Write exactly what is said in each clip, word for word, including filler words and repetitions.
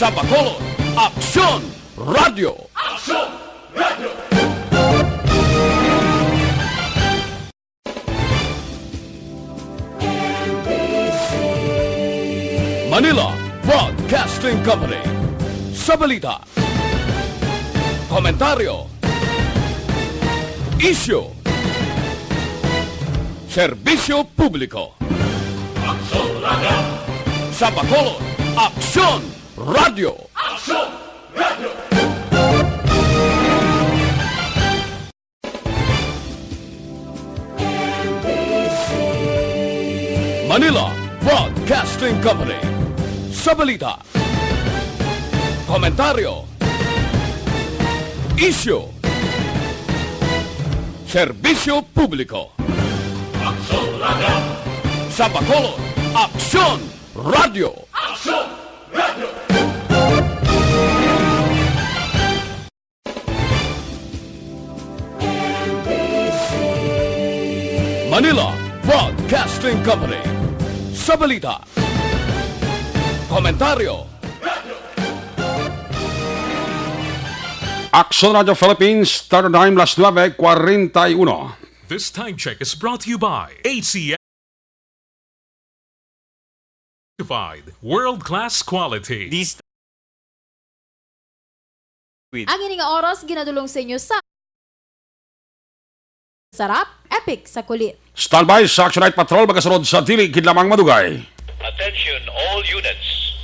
Sa Bacolod, Aksyon Radio. Aksyon Radio. Manila Broadcasting Company. Sa balita, komentaryo, isyu, serbisyo publiko. Aksyon Radio. Sa Bacolod, Aksyon Radio. Aksyon Radio. Manila Broadcasting Company. Sa balita, komentaryo, isyu, serbisyo publiko. Aksyon Radio. Sa Bacolod, Aksyon Radio. Aksyon Radio. Manila Broadcasting Company. Sa balita, komentaryo, Aksyon Radio Philippines, Standard Time, las nuebe cuarenta y uno. This time check is brought to you by A C S. Certified world-class quality. This Ang ini nga oras ginadulong sa inyo sa Sarap, Epic sa Kulit. Standby sa Action Night Patrol, magasunod sa dili gid lamang madugay. Attention all units.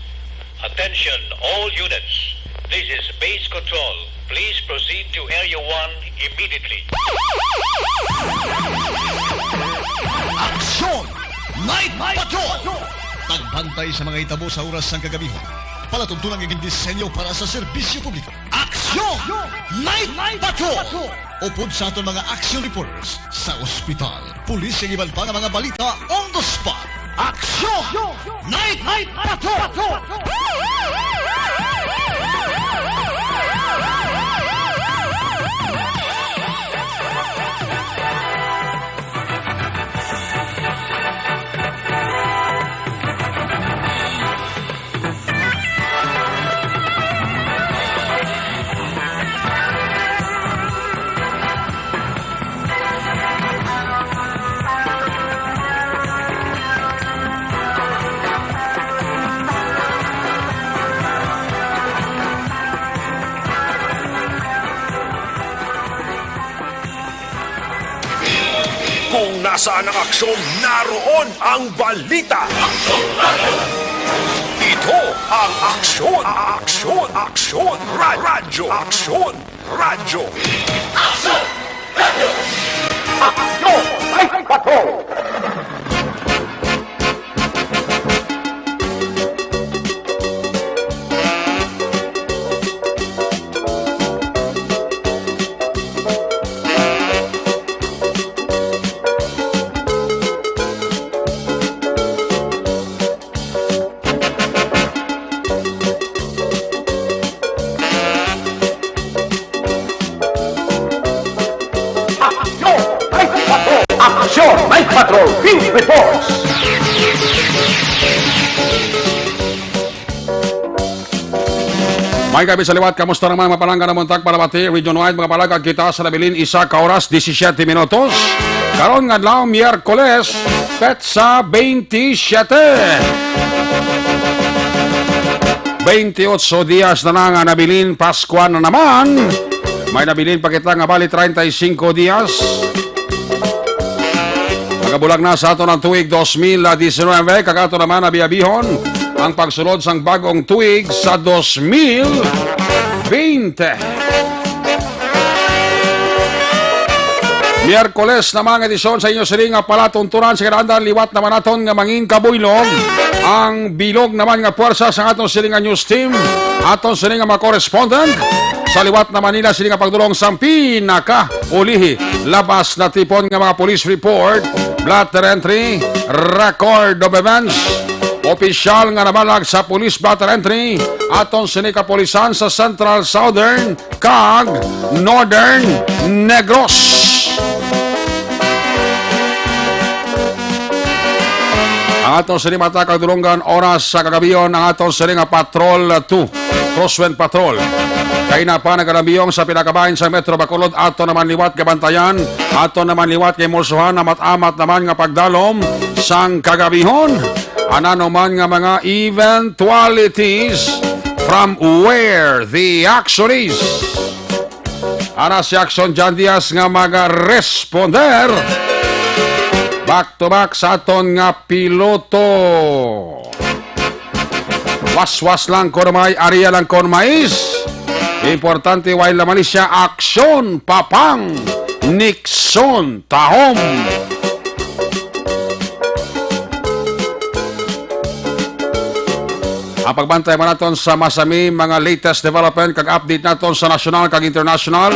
Attention all units. This is Base Control. Please proceed to Area one immediately. Aksyon! Night Patrol! Pagbantay sa mga hitabo sa oras sang kagabihon. Palatuntunan nga gindisenyo para sa serbisyo publiko. Aksyon! Night Patrol! Upod sa aton mga action reporters sa ospital, pulis, kag iban pa nga mga balita on the spot. Aksyon! Night Patrol! Kung nasaan ang aksyon, naroon ang balita. Ito ang Aksyon, Aksyon, Aksyon Ra-, Radyo. Aksyon Radyo. Aksyon Radyo. Aksyon Night Patrol. Aksyon Night Patrol! Aksyon Night Patrol! Field Reports! May gabi sa liwat, kamusta naman mga palangga na muntag palabati? Region wide, mga palangga, kita sa nabilin, isa ka oras, disisiete minutos. Karon nga adlaw, Miyerkules, petsa twenty-seven. Twenty-ocho dias na na nga nabilin, Paskwa na naman. May nabilin pa kita nga bali treinta y cinco dias. Magabulag na sa aton ang tuig dos mil diecinuebe, kag ato naman abi-abihon ang pagsulod sang bag-ong tuig sa dos mil veinte. Miyerkules naman nga edisyon sa inyo sining nga palatuntunan sa kinaandan, liwat naman naton nga mangin kabuylog ang bilog naman nga puwersa sa aton sining nga news team, aton sining nga mga correspondent. Sa liwat naman nila sining nga pagdulong sang pinakaulihi, labas natipon nga mga police report, blotter entry, record of events, opisyal nga nabalag sa police blotter entry, aton sini kapulisan sa Central, Southern, kag Northern Negros. Aton sini mata kag dulonggan oras sa kagabihon ang aton sini nga Patrol two, Crosswind Patrol. Kay na pa nagalambiyong sa pinakabahin sa Metro Bacolod, ato naman liwat gabantayan, ato naman liwat kay mulsuhan, amat-amat naman nga pagdalom sang kagabihon. Anano man nga mga eventualities, from where the action is. Ara si Action John Diaz nga maga-responder. Back to back sa aton nga piloto. Waswas lang kon may, area lang kon mais. Importante, way laman ni siya. Aksyon, papang, Nixon, tahom. Ang pagbantay man naton sa masami mga latest development kag update naton sa nasyonal kag international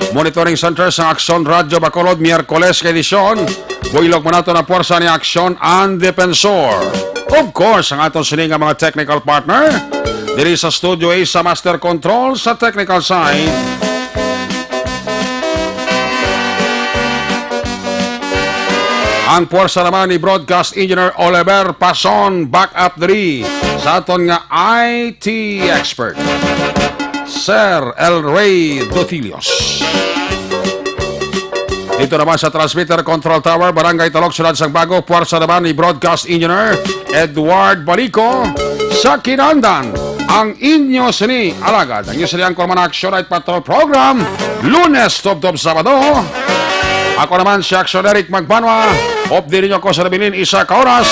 monitoring center sa Aksyon Radyo Bacolod, Miyerkules ka edisyon. Buylog man naton ang puwersa ni Aksyon, ang Defensor. Of course, ang aton sini nga mga technical partner diri sa Studio A sa Master Control sa technical side. Ang puwersa naman ni Broadcast Engineer Oliver Pason, back up diri sa aton nga I T expert, Sir El Rey Dotilios. Dito naman sa Transmitter Control Tower, Barangay Talok, Siyudad sang Bago, puwersa naman ni Broadcast Engineer Edward Balico. Sa kinandan, ang inyo sini alagad, ang inyo sini ang Korman Action Night Patrol Program, Lunes tubtob Sabado. Ako naman si Action Eric Magbanwa. Update ninyo ako sa nabilin isa ka oras,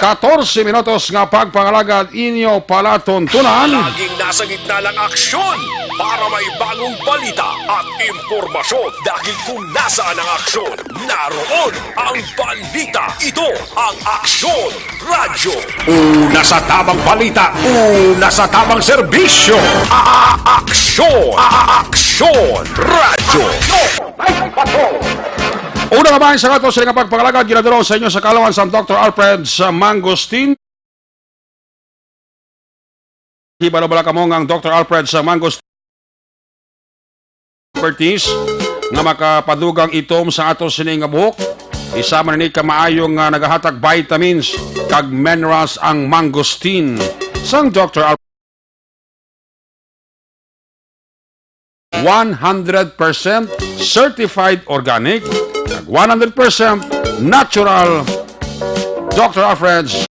katorse minutos nga pagpangalagad inyo palatuntunan. Laging nasa gitna ng aksyon para may bagong balita at impormasyon. Dahil kung nasaan ang aksyon, naroon ang balita. Ito ang Aksyon Radyo. Una sa tamang balita, una sa tamang serbisyo. A-, Aksyon, A-, Aksyon Radyo. Una nga bahin sa aton sini nga pagpangalagad, ginadulong sa inyo sa kaalaman sang Doctor Alfred sa Mangosteen. Hibalo bala kamo nga ang Doctor Alfred sa Mangosteen expertise nga makapadugang itom sa ato sini nga buhok. Isa man ini ka maayo nga nagahatag vitamins kag minerals ang mangosteen sang Doctor Alfred. One hundred percent certified organic, kag one hundred percent natural. Doctor Alfred's.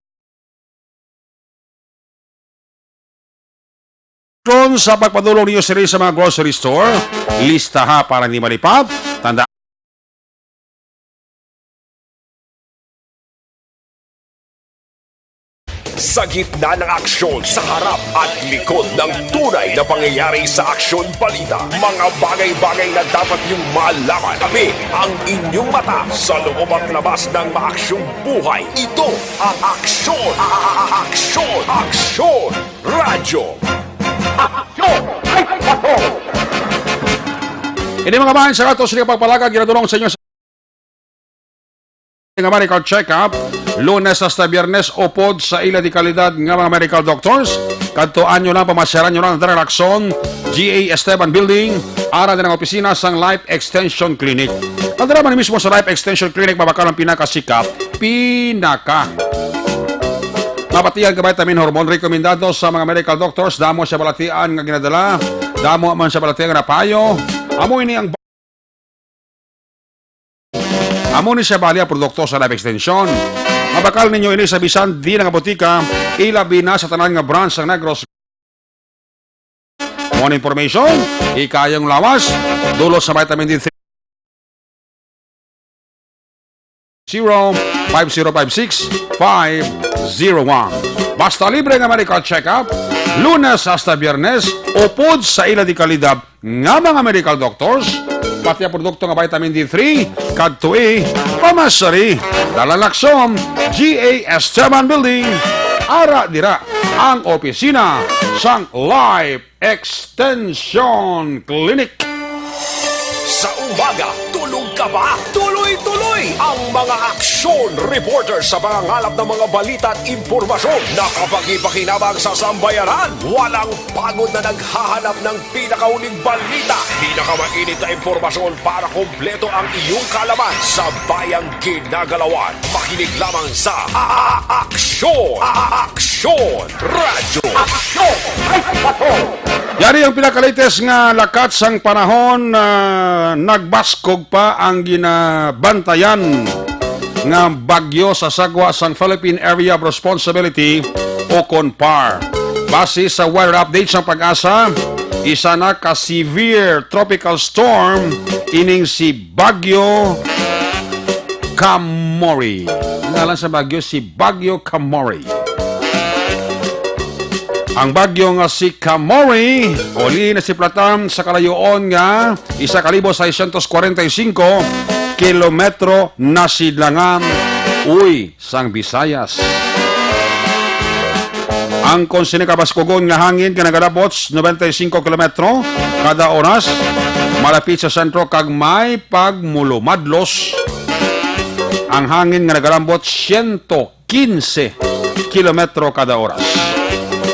Kung sa pagpadulong ninyo sini sa mga grocery store, listaha para hindi malipad. Tanda Sa gitna ng aksyon, sa harap at likod ng tunay na pangyayari sa Aksyon Balita, mga bagay-bagay na dapat niyong malaman. Kami ang inyong mata sa loob at labas ng maaksyong buhay. Ito ang Aksyon, Aksyon, Aksyon Radyo. Aksyon! Ay, pato! Ini mga bahin sa ato sini nga pagpalagad, ginadulong sa inyo sa nga medical check-up, Lunes hasta Biyernes, upod sa ila di kalidad nga mga medical doctors. Kadtuan nyo lang, pamasyaran nyo lang ang Dara Lacson, G A Esteban Building, ara din ang opisina sang Life Extension Clinic. Ang dara man mismo sa Life Extension Clinic, mabakal ang pinaka-check-up, pinaka. Mabatian ka vitamin hormone, rekomendado sa mga medical doctors, damo siya balatian nga ginadala, damo man siya balatian nga napayo. Amo ini ang Amo ni siya bali ang produkto sa Life Extension. Mabakal ninyo ini sa bisan di nga botika, ilabi na sa tanan nga branch sang Negros. More information, ikayong lawas, dulo sa vitamin D three. Zero five zero five six five zero one. Basta libre nga medical check-up, Lunes hasta Biyernes, upod sa ila di kalidad nga mga medical doctors, pati ang produkto nga vitamin D three, kadtui, pamasari, Dara Lacson, G A Esteban Building, ara dira ang opisina sang Life Extension Clinic. Sa umaga, tulog ka ba? Tuloy-tuloy ang mga aksyon reporter sa pangangalap ng mga balita at impormasyon na kapakipakinabang sa sambayanan. Walang pagod na naghahanap ng pinakauling balita, pinakamainit na impormasyon para kompleto ang iyong kaalaman sa bayang ginagalawan. Makinig lamang sa A-, A-, Aksyon! A-, A-, Aksyon! Radyo Aksyon! Ay, bato! Yari ang pinakalatest nga lakat sang panahon na nagbaskog pa ang ginabantayan nga bagyo sa sagwa sang Philippine Area of Responsibility o kon PAR. Base sa weather update sang PAGASA, isa na ka severe tropical storm ining si Bagyo Kamori. Ang ngalan sa bagyo, si Bagyo Kamori. Ang bagyo nga si Kamori, uli na si Platam sa kalayoon nga isa ka libo seiscientos kwarenta y cinco kilometro na sidlangan, uy, sang Visayas. Ang kon sini kabaskugon nga hangin nga nagalabot noventa y cinco kilometro kada oras, malapit sa sentro kag may pagmulumadlos ang hangin nga nagalambot siyento kinse kilometro kada oras.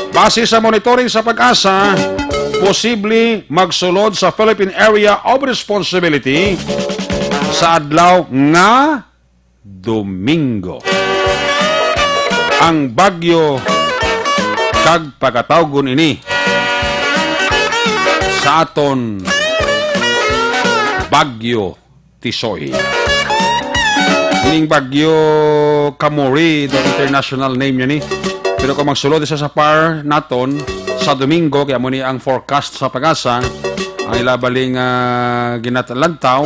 Base sa monitoring sa PAGASA, posible magsulod sa Philippine Area of Responsibility sa adlaw nga Domingo ang bagyo, kag pagatawgon ini sa aton Bagyo Tisoy. Ining Bagyo Kamori, the international name niya ni. Pero kung magsulod siya sa PAR naton sa Domingo, kaya mo ni ang forecast sa PAGASA, ang ila baling, ah, ginatalantaw,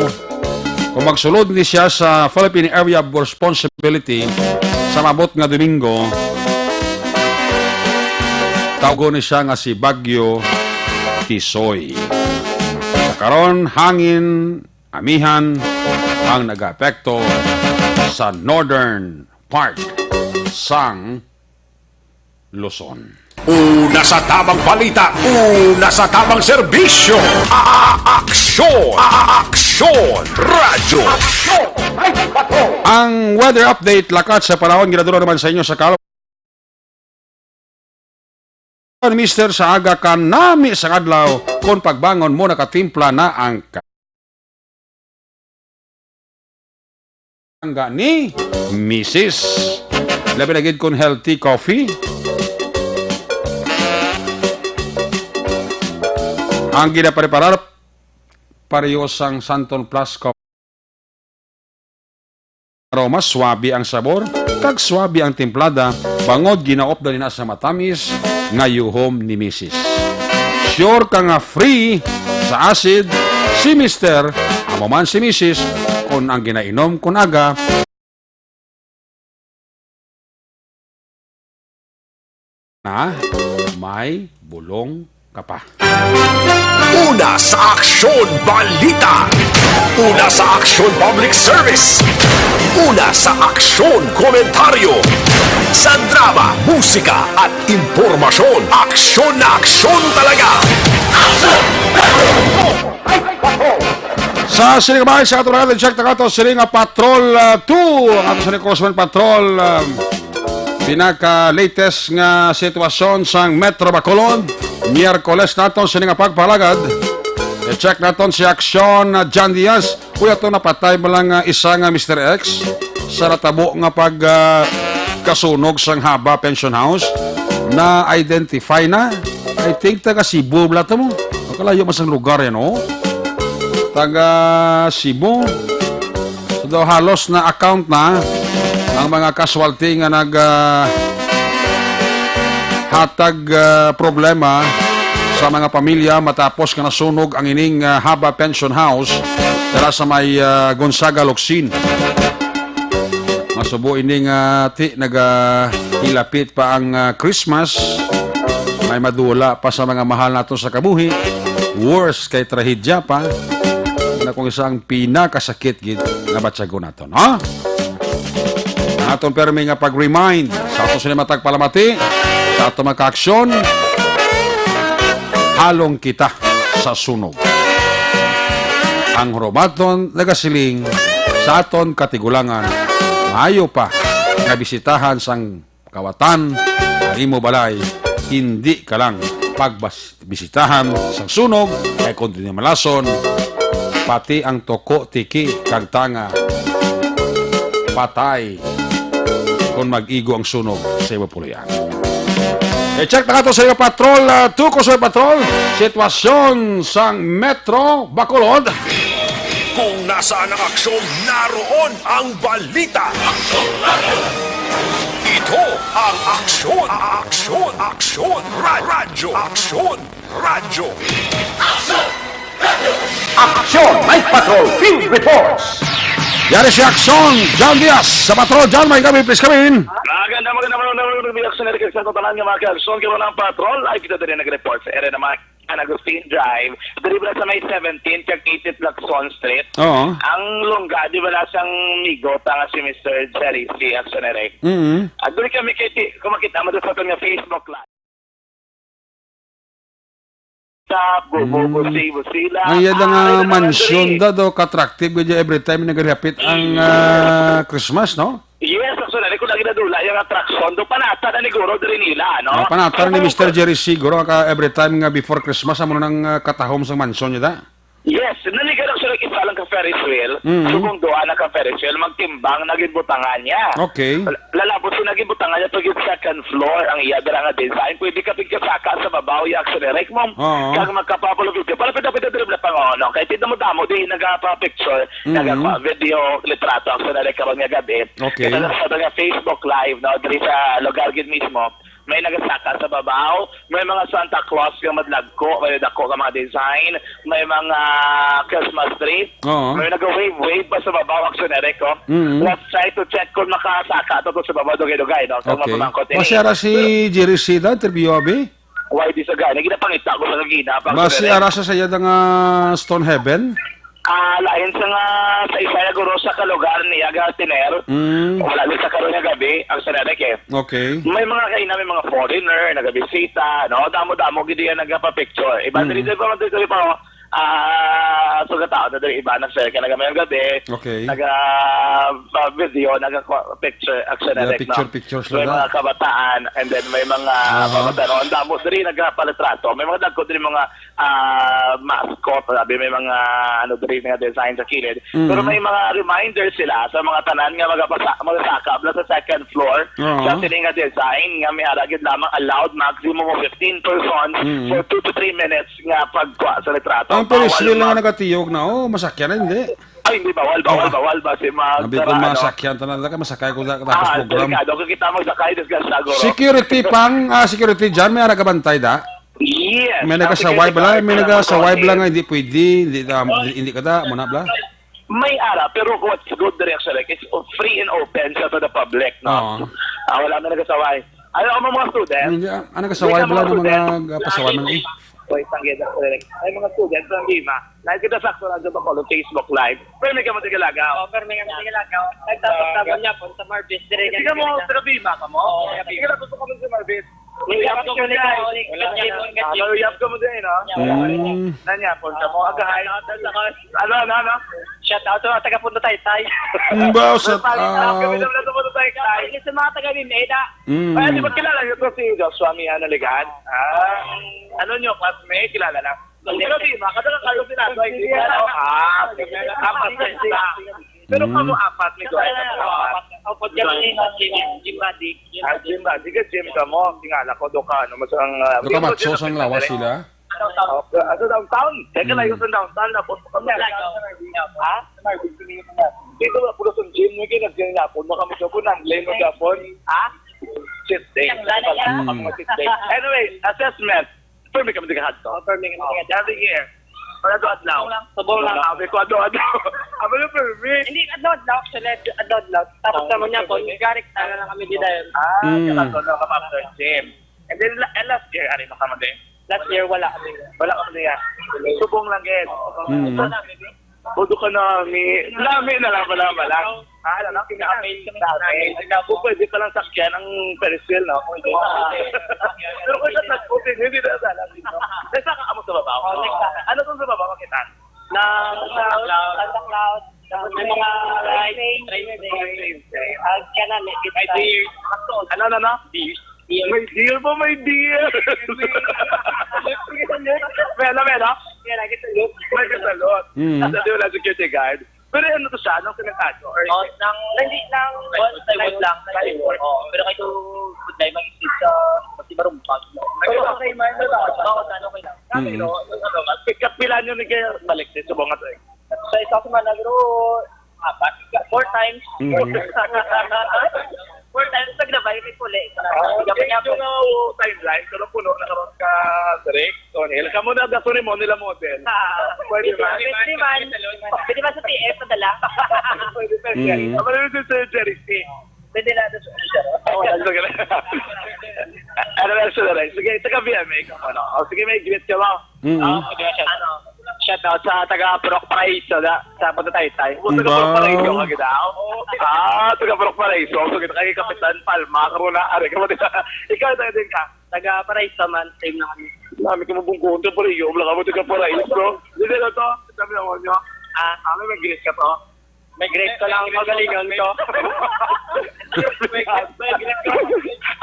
kung magsulod ni siya sa Philippine Area of Responsibility sa maabot nga Domingo, tawgon ni siya nga si Bagyo Tisoy. Sa karon, hangin amihan ang nagaapekto sa northern part sang Luzon. Una sa tamang balita, una sa tamang serbisyo. A-, aksyon! A-, aksyon! Radyo Aksyon! Ay, bato! Ang weather update, lakat sa panahon, ginadura naman sa inyo sa Kal-, Mister, sa aga kanami sa adlaw, kon pagbangon mo nakatimpla na ang ka-, nga ni Misis. Labi na gid kon healthy coffee ang ginapreparar, pareho sang Santon Plus Coffee. Aroma, swabe ang sabor, kag swabe ang timplada, bangod ginaupdan nina sa matamis nga yuhom ni Misis. Sure ka nga free sa acid si Mister, amo man si Misis, kon ang ginainom kon aga na may bulong ka pa. Una sa Aksyon Balita. Una sa Aksyon Public Service. Una sa Aksyon Komentaryo. Sa drama, musika, at impormasyon, aksyon na aksyon talaga. Aksyon! Sa sining bahin sa aton mga check, taga to sining nga Patrol, ah, two, ang ato sining Enforcement Patrol, ah, pinaka-latest nga sitwasyon sang Metro Bacolod. Miyerkules naton sining nga pagpalagad. I-check naton si Aksyon, ah, John Diaz. Kuya, to napatay ba lang, ah, isa nga Mister X sa natabo nga pag, ah, kasunog sang Haba Pension House? Na-identify na? I think taga Cebu bala to mo. Makalayo man sang lugar yan, oh. Taga Cebu. So daw halos na-account na ang mga casualty nga nag, ah, hatag, ah, problema sa mga pamilya matapos nga nasunog ang ining, ah, Haba Pension House dira sa may, ah, Gonzaga, Locsin. Masubo ini nga ti nagahilapit pa ang, ah, Christmas. May madula pa sa mga mahal nato sa kabuhi. Worse kay trahedya pa. Na kung isa ang pinakasakit gid nga batyagon nato, no? Ang aton permi nga pag-remind sa ato sila matag palamati, sa ato mga kaaksyon, halong kita sa sunog. Ang hurumaton nagasiling sa aton katigulangan, maayo pa nga bisitahan sang kawatan ang imo balay, hindi ka lang pagbisitahan sang sunog, kay kon di malason, pati ang tuko, tiki, kag tanga, patay kon mag-igo ang sunog sa imo puloy-anan. I-check na nato sa iyo, Patrol, ah, two ko sa Patrol, sitwasyon sang Metro Bacolod. Kung nasaan ang aksyon, naroon ang balita. Ito ang Aksyon, Aksyon, Aksyon, Ra-, Radyo, Aksyon, Radyo. Aksyon, Night Patrol, Field Reports. Yari si Aksyon, John Diaz, sa Patrol. John, may gabi, please come in. Maganda, maganda, maganda, maganda, maganda, Aksyon, Eric, sa tanan nga mga ka-aksyon, kamo ang Patrol, ay kita diri nag-report sa area naman. San Agustin Drive, diri bala sa may seventeen kag eighteen Lacson Street. Oo. Ang lungga, di bala sang migo ta nga si Mister Jerry C. Aksyon Eric. Mm-hmm. At diri kami kay ti-, kung makita mo sa aton nga Facebook Live. Sa bu-, bu-, Mm. busi-, busi lang. Ang iya nga Ah, mansyon diri. Da, do, ka-attractive gid every time nagalihapit ang, ah, Christmas, no? Yes, actually, kung lagi nadula yung attraction, do panata na ni Guro diri nila, no? Ah, panata ni Ang Mister Jerry siguro ka every time nga before Christmas, amo nang, ah, katahom sa mansyon niya, da? Yes, nanigarak siya isa lang ka Ferris wheel. Mhm. Subong duha na ka Ferris wheel, magtimbang, naging butangan niya. Okay. Lalabot siya, naging butangan niya, pag second floor, ang iya dira nga design, pwede ka pigkasaka sa babaw, yung accelerate mo. Oo. Kag magkapapalo video, para pwede, pwede, pwede, pang, ano, kay tignan mo damo, di nagapa-picture, Mhm. nagapa-video, litrato, accelerate karon nga gabi. Okay. Kaya sa, sa Facebook Live, no, diri sa lugar gid mismo, may nagasaka sa babaw, may mga Santa Claus nga madlagko, may dako nga mga design, may mga Christmas tree, Oo. may naga-wave-wave pa sa babaw, action Eric, oh. Mm. Let's try to check kung makasaka to, to sa babaw, dugay-dugay, no? Kung Okay. mapamangkot ini. Basi ara si Jerry Sida, interview abi? Why di sa gani? Ginapangita ko sa gina, pang Basi Eric. Ara sa saya nga Stone Heaven? Ah, lain sa nga sa isa ya guro sa kalugar niya ga tiner. Mm. Wala ni sa karon nga gabi ang San Enrique. Okay. May mga kaina, may mga foreigner nagabisita, no? Damo-damo gid yan nagapa-picture. Iban Mm. diri pa, diri pa, ah, sugataon na diri iba nag-share ka na gamayong gabi. Okay. Naga, ah, video, naga picture, action Yeah, direct, no? picture, pictures May lang mga na. kabataan, and then may mga Aha. kabataan. Ang damo diri nagapalitrato. May mga dagko diri mga ah, mascot, sabi, may mga, ano, diri nga design sa kilid. Mm. Pero may mga reminder sila sa mga tanan nga magapasa-, magasaka bala sa second floor Oo. sa sini nga design nga may ara gid lamang allowed maximum of fifteen persons Mm. for two to three minutes nga pagkuha sa litrato. Ang Ferris Bawal wheel nga mag- nagatiyog na, oh, masakyan na, hindi. Ay, hindi, bawal, bawal, Oh. bawal, basi mag-, Sabi ko, ano. Masakyan tanan, ka masakay ko sa, tapos Ah, program. Delikado. Kung kita magsakay, disgrasya, guro. Security pang, ah, security dyan, may ara gabantay, da? Yes. May Ang nagasaway security bala, guard may na nagasaway bala mag-control. Nga hindi pwede, hindi, um, hindi ka da, muna bala. May ara, pero what's good direction, like, it's free and open sa, to the public, no? Oo. Ah, wala may nagasaway. Ano ang mga student? Hindi, ah, ang nagasaway Hindi, bala mga ng mga student. gapasaway man, eh. Wait, ang ganda, correct. Ay, mga student sa Lima. Lahat kita sakto lang sa Bacolod Facebook Live. Pero may ka mo tigalagaw. Oh, pero may ka mo tigalagaw. Nagtapos-tapos niya po sa Marvis. Dire Hindi ka mo, taga Lima ka mo? Oo, taga Lima. Hindi ka tapos sa Marvis. May Hindi ka tapos sa Marvis. Wala na. Ah, pero yap ka mo din, no? Mm. Nanya, punta mo. Agahay. Ano, ano, ano? Shout out sa mga taga Punta Taytay. Mm, ba, shout Pagkakita kami out. Naman sa Punta Taytay. Sa mga taga Mimeda. Mm. Ay, di ba kilala niyo to si Joshua Mian Naligan? Ah, ano niyo, classmate? Kilala na? Hindi. Pero di ba? Kasi ang kayo sinabi, ay, di ba? Ah, apat na sila. Pero Mm. kamo apat ni Joy. Apat. Opo, Jim, Jim, Jim Buddy. Ah, gym ba? Di ka gym ka mo. Tingala ko, do ka, ano, mas ang, ah, Do ka gym ko macho sa sang lawas nila? Okay, ah, sa downtown. Kaya ka Mm. layo sa downtown, tapos kami. Ha? Dito na, puro sa gym, yung kinag-gym na po. Baka mo siya po, nang-, lane mo siya po. Ha? Cheat day. Ang lana niya. Ang mga cheat day. Anyway, assessment. Permi kami tigahan to. Oh, permi kami tigahan. Every year. Wala to adlaw. Subong lang. Sabi ko, adlaw, adlaw. Amo na permi. Hindi, adlaw, adlaw. Actually, adlaw, adlaw. Tapos Ah, naman niya, okay. Kung garik, tala lang kami di dahil. Ah, Mm. kaya to, no, kami after gym. And then, la-, and last year, ari, baka mo din. Last year, wala kami. Wala kami niya. Subong lang, gid. Mm. Ito na, baby. Budo ka na, mi-, lami na lang, wala, wala. Ah, alam mo, kami, kami, kami. Kung pwede palang sakyan ang Ferris wheel, no? Pwede. Pero kung sa transporte, hindi na sa alam, no? Nagsa ka mo sa babaw. Oh, nagsa. Ano tong sa babaw, makita? Ng Santa Claus. Santa Claus. Tapos may mga train, train, train. Ang kanan, may deer. Ano, ano, ano? Deer. May deer po, may deer. May ano, may ano? May kasalot. Mm. Sa di wala security guard. Pero ano to siya? Anong sementaryo? Or oh, ng, hindi, ng, oh, plywood lang, plywood. Oo, pero kayo, good day, mag-isip sa, kasi marumpag, no? Pero okay man, no? Oo, ano, okay lang. Mm. Pero, ano, ikapila nyo ni kaya balik sa subong ato eh? Sa isa ka semana, pero apat. Four times. Mm. Four times, naglabay, may puli. Ah, okay, yung, uh, timeline, pero puno na karon ka, Direk. Tony, kamo na, daso ni mo, nila model. Ah, pwede ba? Pwede man. Pwede ba sa T F padala? Pwede, pwede. Mm. Ang pala yung si Sir Jerry C. Pwede na, daso ni Sir. Oh, daso ka na. Ano lang, Sir Ray? Sige, taga B M A ka, ano? O, sige, may greet ka ba? Mm. Ah, okay, shout out. Ano? Shout out sa taga Purok Paraiso, da, sa Punta Taytay. Wow. Taga Purok Paraiso ka, gid, ah? Ah, taga Purok Paraiso. So, kita kay Kapitan Palma, karon na, ari ka mo, di ba? Ikaw, taga din ka? Taga Paraiso man, same na kami. Dami ka mabungkon, taga Paraiso, wala ka mo, taga Paraiso. Di ba to? Sabi ako nyo, ah, ano, may greet ka to? May greet ko lang, magalingon ko. May greet, may greet ko.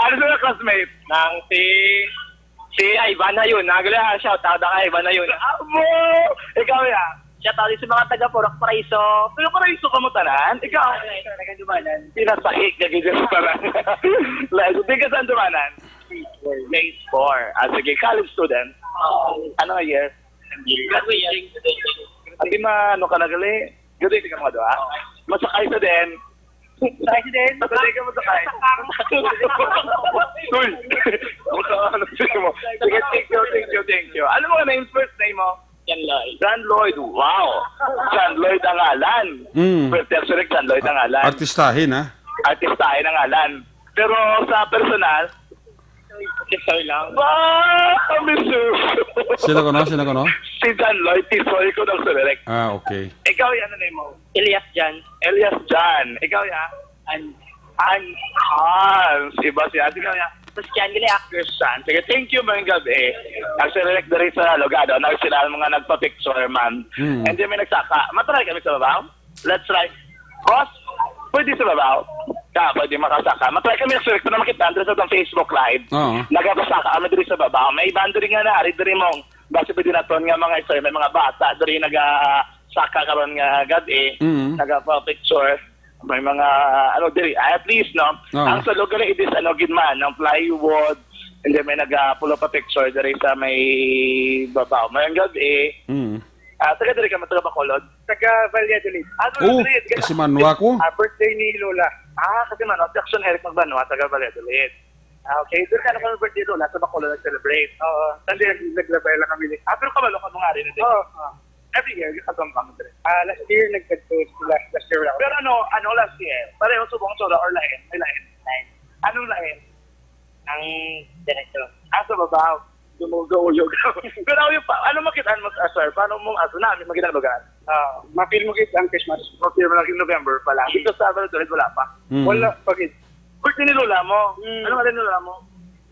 Ano sa classmate? Nang si, si Ivan Hayuna. Gula, shout out kay Ivan Hayuna. Amo! Ikaw, ya? Shout out sa mga taga Purok Paraiso. Taga Paraiso ka mo tanan? Ikaw? Ay, taga Dumanan. Pinasahig na gid sa tanan. Like, di ka saan Dumanan? Phase four. Ah, sige, college student. Oo. Ano nga year? Graduation. Ati ma, ano ka na gali? Graduate ka mga duha? Masakay sa din. Sakay sa din. Masakay ka, masakay. Uy! Ano siya mo? Sige, thank you, thank you, thank you. Ano mga name, first name mo? John Lloyd. John Lloyd, wow! John Lloyd ang ngalan. Mm. First name, John Lloyd ang ngalan. Artistahin, ha? Artistahin ang ngalan. Pero sa personal, Tisoy lang. Ba, mister. Sino ko, no? Sino ko, no? Si John Lloyd Tisoy ko ng Sulerek. Ah, okay. Ikaw, yan, ano name mo? Elias Jan. Elias Jan. Ikaw, ya? An. An. Hans. Iba siya. Ikaw, ya? Christian, gali, ah. Christian. Sige, thank you, mga gabi. Ang Sulerek dari sa Lugado. Ang sila ang mga nagpa-picture, man. Hmm. And then may nagsaka. Matry kami sa babaw? Let's try. Boss, pwede sa babaw? Ka, pwede makasaka. Matry kami sa na makita, Andres, sa Facebook Live. Oo. Nagapasaka kami diri sa babaw. May iban diri nga na, ari diri mong, basi pwede naton nga mga istorya, may mga bata diri nagasaka karon nga gabi, Mm. nagapa-picture. May mga, ano, diri, ah, at least, no? Oo. Ang sa lugar, it is, ano, gid man, ang plywood, and then may naga-pull up a picture diri sa may babaw. May gabi, Mm. Ah, taga diri ka man, taga Bacolod? Taga Valladolid. Ah, Oh, Valladolid. Kasi Manwa ko. Ah, birthday ni Lola. Ah, kasi Manwa. Si Action Eric Magbanwa, taga Valladolid. Ah, okay. Doon ka na kami birthday Lola, sa Bacolod nag-celebrate. Oo. Hindi, naglabay lang kami. Ah, pero kabalo ka mga rin, hindi? Oo. Oo. Every year, yung katumpang diri. Ah, last year, nagkadto sila. Last year, wala. Pero ano, ano last year? Pareho subong sura or lain? May lain? Lain. Anong lain? Ang diretso. Ah, sa babaw. Dumugauyog. Pero yung pa, ano makitaan mo sa asar? Paano mo asar? Na, may magandang lugar. Ah, ma-feel mo gid ang Christmas. Ma-feel mo lagi November pa lang. Dito sa Valladolid, wala pa. Mm. Wala pa gid. Birthday ni Lola mo. Mm. Ano nga rin ni Lola mo?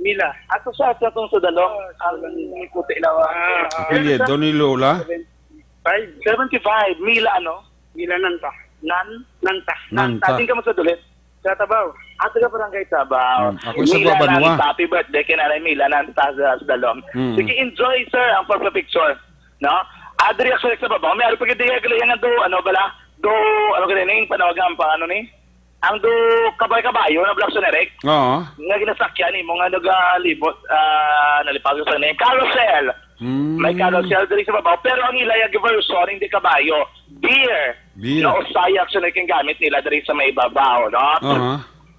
Mila. Ato sa, ato tong sa Dalong. Ah, ang puti lawa. Ah, ah. Apelyido ni Lola? Seventy-five. Seventy-five. Mila ano? Mila Nanta. Nan? Nanta. Nanta. Nanta. Din ka mo sa Dulit? Sa Tabaw. Ah, taga Barangay Tabaw. Hmm. Ako sa Mila Guabanua. Nanta. Happy birthday kay Nanay Mila Nanta sa, sa Dalom. Hmm. Sige, enjoy, sir, ang pagpa-picture. No? Ah, diri ako sa Babaw. May ari pa gid diha, gali, nga do, ano bala? Do, ano gani ning panawagan pa, ano ni? Ang do, kabay-kabayo na black generic. Oo. Nga ginasakyan nimo nga nagalibot, ah, nalipag sa ni carousel. Hmm. May carousel diri sa Babaw, pero ang ila yung version, hindi kabayo. Deer. Deer. Na usahay actually kang gamit nila diri sa may Babaw, no? Aha.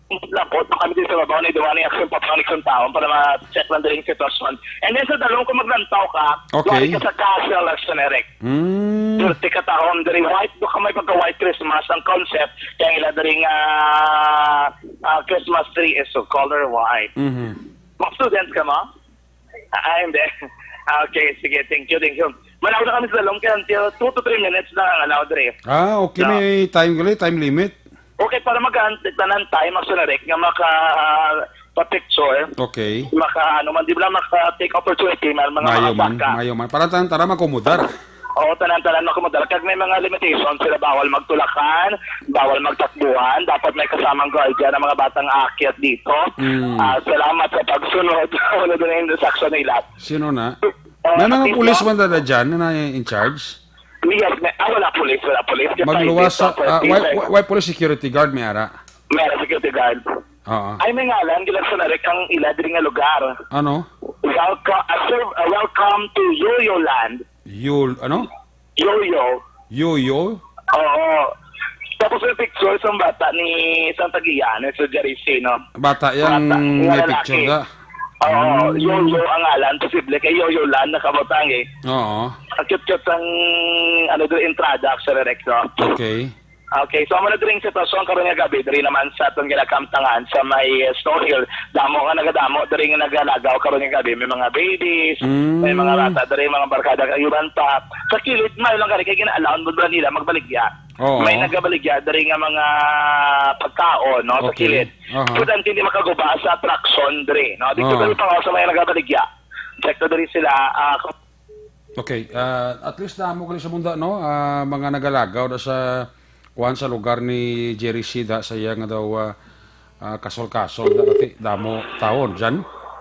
Labot na kami diri sa Babaw, na duwa ni action patronic sa taon para ma-check lang diri yung sitwasyon. And then sa Dalong, kung maglantaw ka, Okay. wari ka sa Castle Action Eric. Mm. Dirty ka tahon diri, white, do ka may pagka-white Christmas. Ang concept, kaya ila diri nga, ah, Christmas tree is of color white. Mhm. Mga students ka mo? Ah, hindi. Ah, okay, sige. Thank you, thank you. Wala ko na kami sa Dalong kaya until two to three minutes na ang allowed diri. Ah, okay. No. May time gali, time limit. Okay, para mag-, tanan time, Action Eric, nga maka, ah, pa-picture. Okay. Maka, ano man, di ba, maka-take opportunity, may mga Mayo man, makasaka. Mayo man. Para tan-, tara, makumudar. Oo, tanan-tanan makamodal. Kag may mga limitations sila, bawal magtulakan, bawal magtakbuhan, dapat may kasamang guardian ang mga batang aakyat dito. Mm. Ah, salamat sa pagsunod. Wala din ang instruction nila. Sino na? Ah, May mga at least, police no? man dada dyan na in charge? Yes, may, ah, wala police, wala police. Just Magluwas sa, private, ah, why, private. why, why police security guard may ara? May security guard. Oo. Ay, may ngalan, gila sa narek ang ila diri nga lugar. Ano? Welcome, ah, sir, ah, welcome to Yoyo Land. Yul, ano? Yoyo. Yoyo? Oo. Tapos may picture sa bata ni isang tagiya, ni Sir Jerry C, no? Bata yang Bata, nga may lalaki. picture ka? Oo, Mm. Yoyo ang ngalan. Posible kay Yoyo Land nakabutang eh. Oo. Ang cute-cute ang, ano, doon, entrada, actually, Rex, no? Okay. Okay, so amo na diri ang sitwasyon karon nga gabi diri naman sa aton ginakamtangan sa may, eh, Snow Hill. Damo nga nagadamo diri nga nagalagaw karon nga gabi. May mga babies, Mm. may mga bata diri, mga barkada kag iban pa. Sa kilid, maayo lang gani kay gina-allow mo ba nila magbaligya. Oo. May nagabaligya diri nga mga pagkaon, no, sa Okay. kilid. Aha. Pero ang hindi makaguba sa attraction diri, no? Di ko Oo. diri pa sa may nagabaligya. Check na diri sila, ah, Okay, ah, at least damo gali sa munda, no? Ah, mga nagalagaw na sa kuan sa lugar ni Jerry Sida sa iya nga daw, ah, ah, kasol-kasol na kati damo taon, Jan?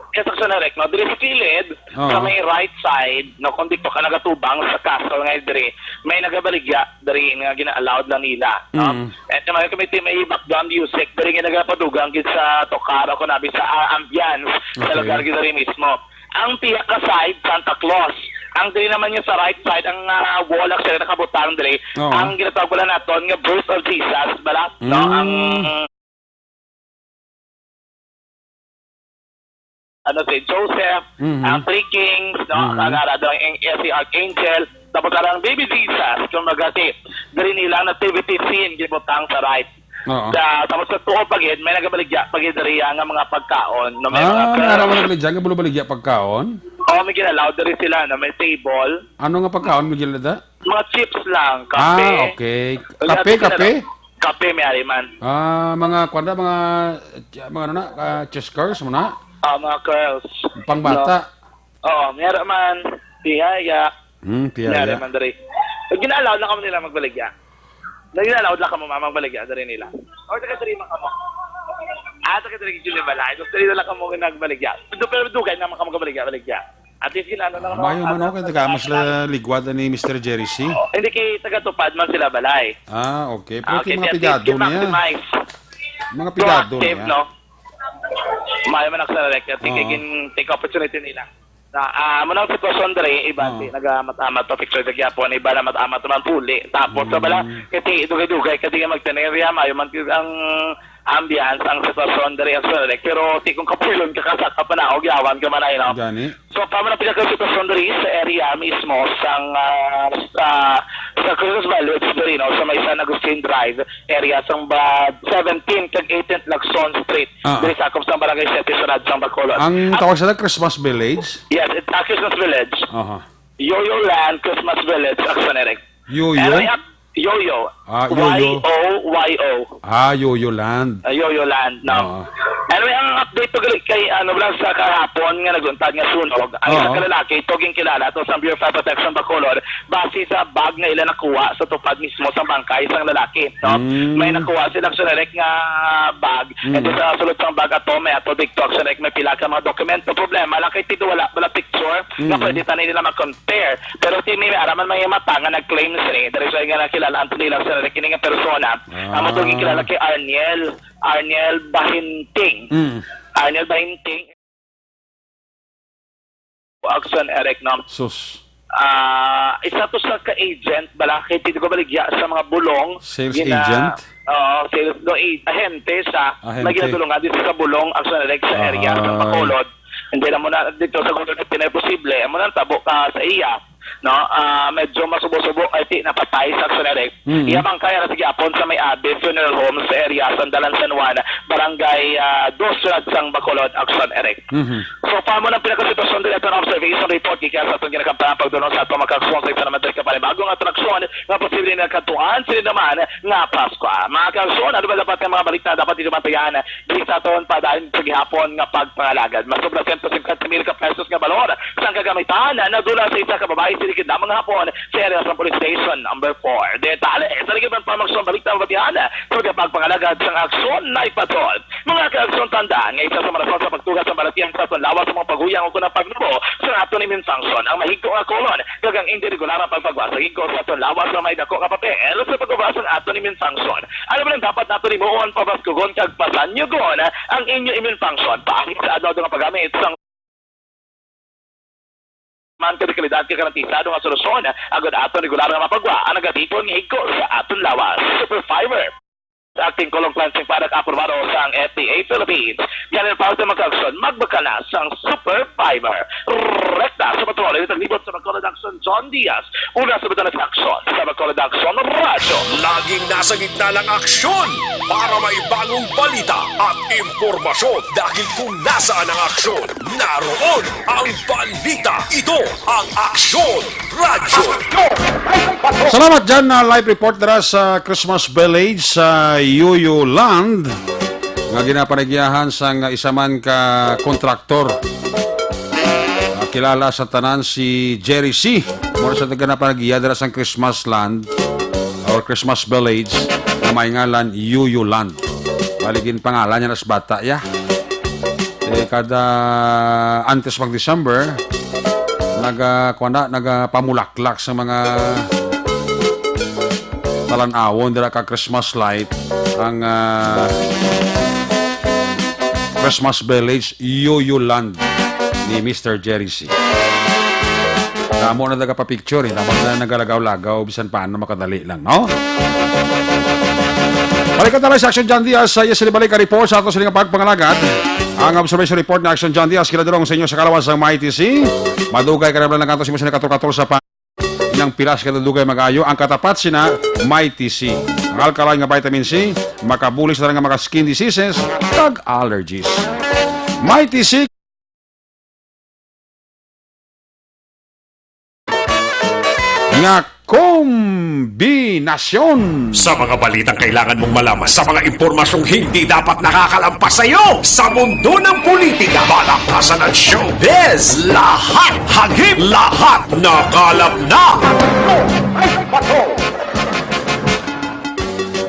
Yes, Action Eric, no? Diri sa kilid, Oo. sa may right side, no, kung di pa ka nagatubang sa castle nga diri, may nagabaligya diri nga gina-allowed lang nila, no? Mm. And naman kami may background music, diri nga nagapadugang gid sa tokar o kunabi sa, ah, ambience sa Okay. lugar gid diri mismo. Ang pihak ka side, Santa Claus. Ang diri naman niya sa right side, ang, ah, wall, actually, nakabutang diri. Oo. Ang ginatawag pala naton nga Birth of Jesus, bala, no? Mm. Ang, ano, Saint Joseph, Mhm. ang Three Kings, no? Mhm. Ang ara daw ang, eh, si Archangel, tapos ang Baby Jesus, kumbaga, si, diri nila ang nativity scene, gibutang sa right. Oo. Sa, tapos sa tuo pa gid, may nagabaligya pa gid diri nga mga pagkaon, no? May mga Ah, may ara pearls. Mga baligya, nga bulo baligya pagkaon? Oo, may gina-allow diri sila, no? May table. Ano nga pagkaon may gina-allow? Mga chips lang, kape. Ah, okay. Wala Kape, din sila, kape? no? Kape, may ari man. Ah, mga, kuwan na, mga, mga ano na, ah, Cheez Curls mo na? Ah, mga curls. Pangbata. No? Oo, may ara man. Tihaya. Hmm, May ari tihaya. man diri. Gina-allow lang kamo nila magbaligya. Nag-allow lang kamo, ma'am, magbaligya diri nila. Or taga diri man kamo? Ah, taga diri gid yung balay. Gusto nila lang kamo nagbaligya. Pero, pero dugay naman kamo kabaligya, baligya. At least, gina-ano lang, Mayo no? man, Ano, okay, taga mas la ligwad ni Mister Jerry C. Oh, hindi kay taga Tupad man sila balay. Ah, okay. Pero Ah, kay okay, mga at least, pigado niya. kin-maximize. Mga pigado Proactive, niya. no? Mayo man ako sa direct. At Oo. Kay kin-take opportunity nila. Na, ah, amo nang sitwasyon diri, iban Oo. di nagamat-amat pa picture sa Quiapo, iban na mat-amat naman puli. Tapos, sa bala, Mm. kasi dugay-dugay, kasi nga magtenerya, mayo man ang ambiance, ang sitwasyon diri, ang direct. Pero, di kung kapuyon ka, kasaka pa na, og yawan ka man ay, no? Gani. So, pa man ang pinaka sitwasyon diri sa area mismo, sang, ah, sa, sa Christmas Village diri, no? Sa may San Agustin Drive, area sang ba seventeen kag eighteen Lacson Street. Ah. Diri sa akop sang Barangay Siete, Siyudad sang Bacolod. Ang At tawag sila Christmas Village? Yes, it's a Christmas Village. Aha. Yoyo Land Christmas Village, Action Eric. Yoyo? Anyway, up, Yoyo. Ah, Yoyo. Y O Y O. Ah, Yoyo Land. Ah, Yoyo Land, no? Oo. Anyway, ang update to gali kay, ano, wala sa kahapon nga nagluntad nga sunog. Ang isa Oo. ka lalaki, ito ginkilala to sa Bureau of Fire Protection Bacolod, base sa bag nga ila nakuha sa tupad mismo sa bangkay sang lalaki. No? Mm. May nakuha sila, Action Eric, nga bag. Mm. And then sa sulod sang bag ato, may ato dito, Action Eric, may pila ka mga dokumento. Problema lang kay tito, wala, wala picture nga Mm. pwede tanan nila ma-compare. Pero ti may araman may mata nga nag-claim sini. Diri siya nga nakilala ang nila, Action Eric, kini nga persona. Ang Ah. matong kilala kay Arniel, Arniel Bahinting. Mm. Arniel Bahinting. Action Eric, no? Sus. Ah, isa to sa ka-agent, bala, kay pwede ko baligya sa mga bulong. Sales Gina-, agent? Oo, sales, no, a-, ahente siya. Ahente. Na ginatulungan dito sa bulong, Action Eric, sa area, sa Ahay. Bacolod. Hindi na mo na dito sa Bacolod, hindi na posible. Amo na tabo ka sa iya, no? Ah, medyo masubo-subo, ay, ti, napatay sa Action Eric. Mhm. Iya man kaya na sige apon sa may Abe Funeral Home sa area, Sandalan, San Juan, Barangay, ah, Dos, Siyudad sang Bacolod, Action Eric. Mhm. So, pa mo ng pinakasitwasyon diri, ato ang observation report gikan sa atong ginakampana pagdulong sa atong mga kaagsoon sa isa naman diri ka panibagong atraksyon nga posible nga kadtuan sini naman nga Pasko. Mga kaagsoon, ano ba dapat nga mga balita dapat dito bantayan diri sa aton pa dahil sa gihapon nga pagpangalagad? Mas sobra siyento singkwenta mil ka pesos nga balor sang kagamitan na nadula sa isa ka babae Tikid lamang hapon sa area sa Police Station Number four. Detalye sa likod ng pamaksong balita mabatihan sa mga pagpangalagad sang Aksyon Night Patrol. Mga ka-Aksyon, tandaan nga isa sa mga rason sa pagtuga sa balatian sa aton lawas sa mga paguyang o kunang pagnubo sa aton immune function ang mahigko nga colon, kag ang indi regular nga pagpagwa sa ginkos sa aton lawas nga may dako nga papel sa pagpagwa sa aton immune function. Ano man ang dapat naton himuon? Pabaskugon kag pasanyugon ang inyo immune function bahin sa adlaw nga paggamit sang man kag kalidad kag garantisado nga solusyon, agud aton regular nga mapagwa ang nagatipon nga higko sa aton lawas. Super Fiber, sa acting colon cleansing product, aprobado sang F D A Philippines. Yan ang para sa mga ka-Aksyon, magbakal na sang Super Fiber. Rekta sa patrol, ito ang libot sa Bacolod Aksyon, John Diaz. Una sa Batanes Aksyon, sa Bacolod Aksyon Radyo. Laging nasa gitna ng aksyon para may bagong balita at impormasyon. Dahil kung nasaan ang aksyon, naroon ang balita. Ito ang Aksyon Radyo. Salamat dyan na live report dira sa Christmas Village sa Yoyo Land nga ginapanagyahan sang isa man ka kontraktor. Ah, kilala sa tanan si Jerry C. Mura sa taga na panagiya dira sang Christmas Land or Christmas Village nga may ngalan Yoyo Land. Bali, ginpangalan niya na sa bata, ya. Eh, kada antes mag December, naga, kuwan na, nagapamulaklak sa mga talan-awon dira ka Christmas light ang, ah, Christmas Village Yoyo Land ni Mister Jerry C. Damo na nagapapicture, eh. Dapat na nagalagaw-lagaw, bisan paano makadali lang, no? Balikan tayo sa Action John Diaz. Sa iya, sinibalik ang report sa ato sila nga pagpangalagad. Ang observation report ni Action John Diaz, kinadurong sa inyo sa kalawas sang Mighty C. Madugay ka na lang kanto sa inyo sa katol-katol sa pa-, ng pilas ka dugay mag-ayo. Ang katapat sina Mighty C. Ang alkaline nga vitamin C, makabulig sa tanan nga mga skin diseases kag allergies. Mighty C nga kombinasyon. Sa mga balitang kailangan mong malaman, sa mga impormasyong hindi dapat nakakalampas sa iyo, sa mundo ng politika, balaktasan at showbiz, lahat hagip, lahat nakalap na.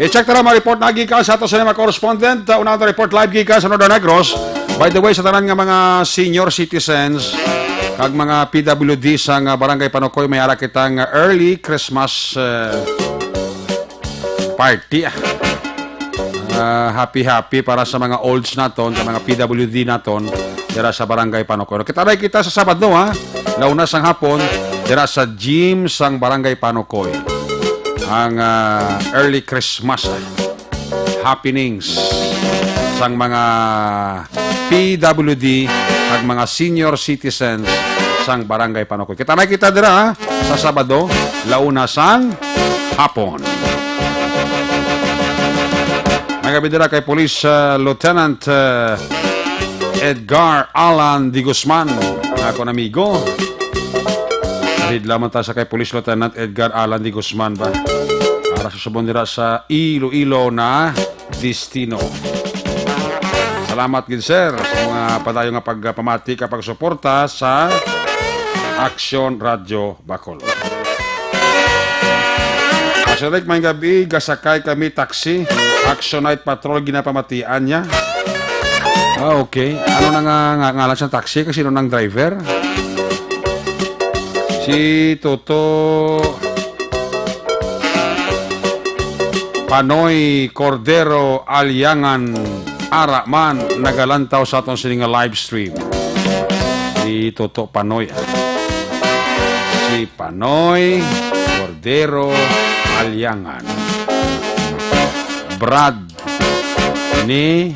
I-check ta na mga report na gikan sa ato sa mga correspondent. Uh, una ang report live gikan sa Northern Negros. By the way, sa tanan nga mga senior citizens kag mga P W D sa nga Barangay Panukoy, may ara kita nga early Christmas, uh, party. Ah, happy, happy para sa mga olds naton, sa mga P W D naton, dira sa Barangay Panukoy. Kita na kita sa Sabado, ha? Launa sang hapon, dira sa gym sang Barangay Panukoy. Ang, ah, early Christmas, ah, happenings sang mga P W D kag mga senior citizens sang Barangay Panukoy. Kita na kita dira, ha, sa Sabado, launa sang hapon. May gabi dira kay Police, uh, Lieutenant, uh, Edgar Alan de Guzman, akon amigo. Hidlaman ta sa kay Police Lieutenant Edgar Alan de Guzman ba? Para sa subong dira sa Iloilo na destino. Salamat gid, sir, sa mga padayon nga pagpamati kag pagsuporta sa Aksyon Radyo Bacolod. Sir Rick, may gabi, gasakay kami taxi. Action Night Patrol, ginapamatian niya. Ah, okay. Ano na nga, nga ngalan sa taxi? Kasi sino nang driver? Si Toto Panoy Cordero Aliangan, ara man nagalantaw sa aton sini nga live stream. Si Toto Panoy, ah. Si Panoy Cordero Aliangan. Brad ni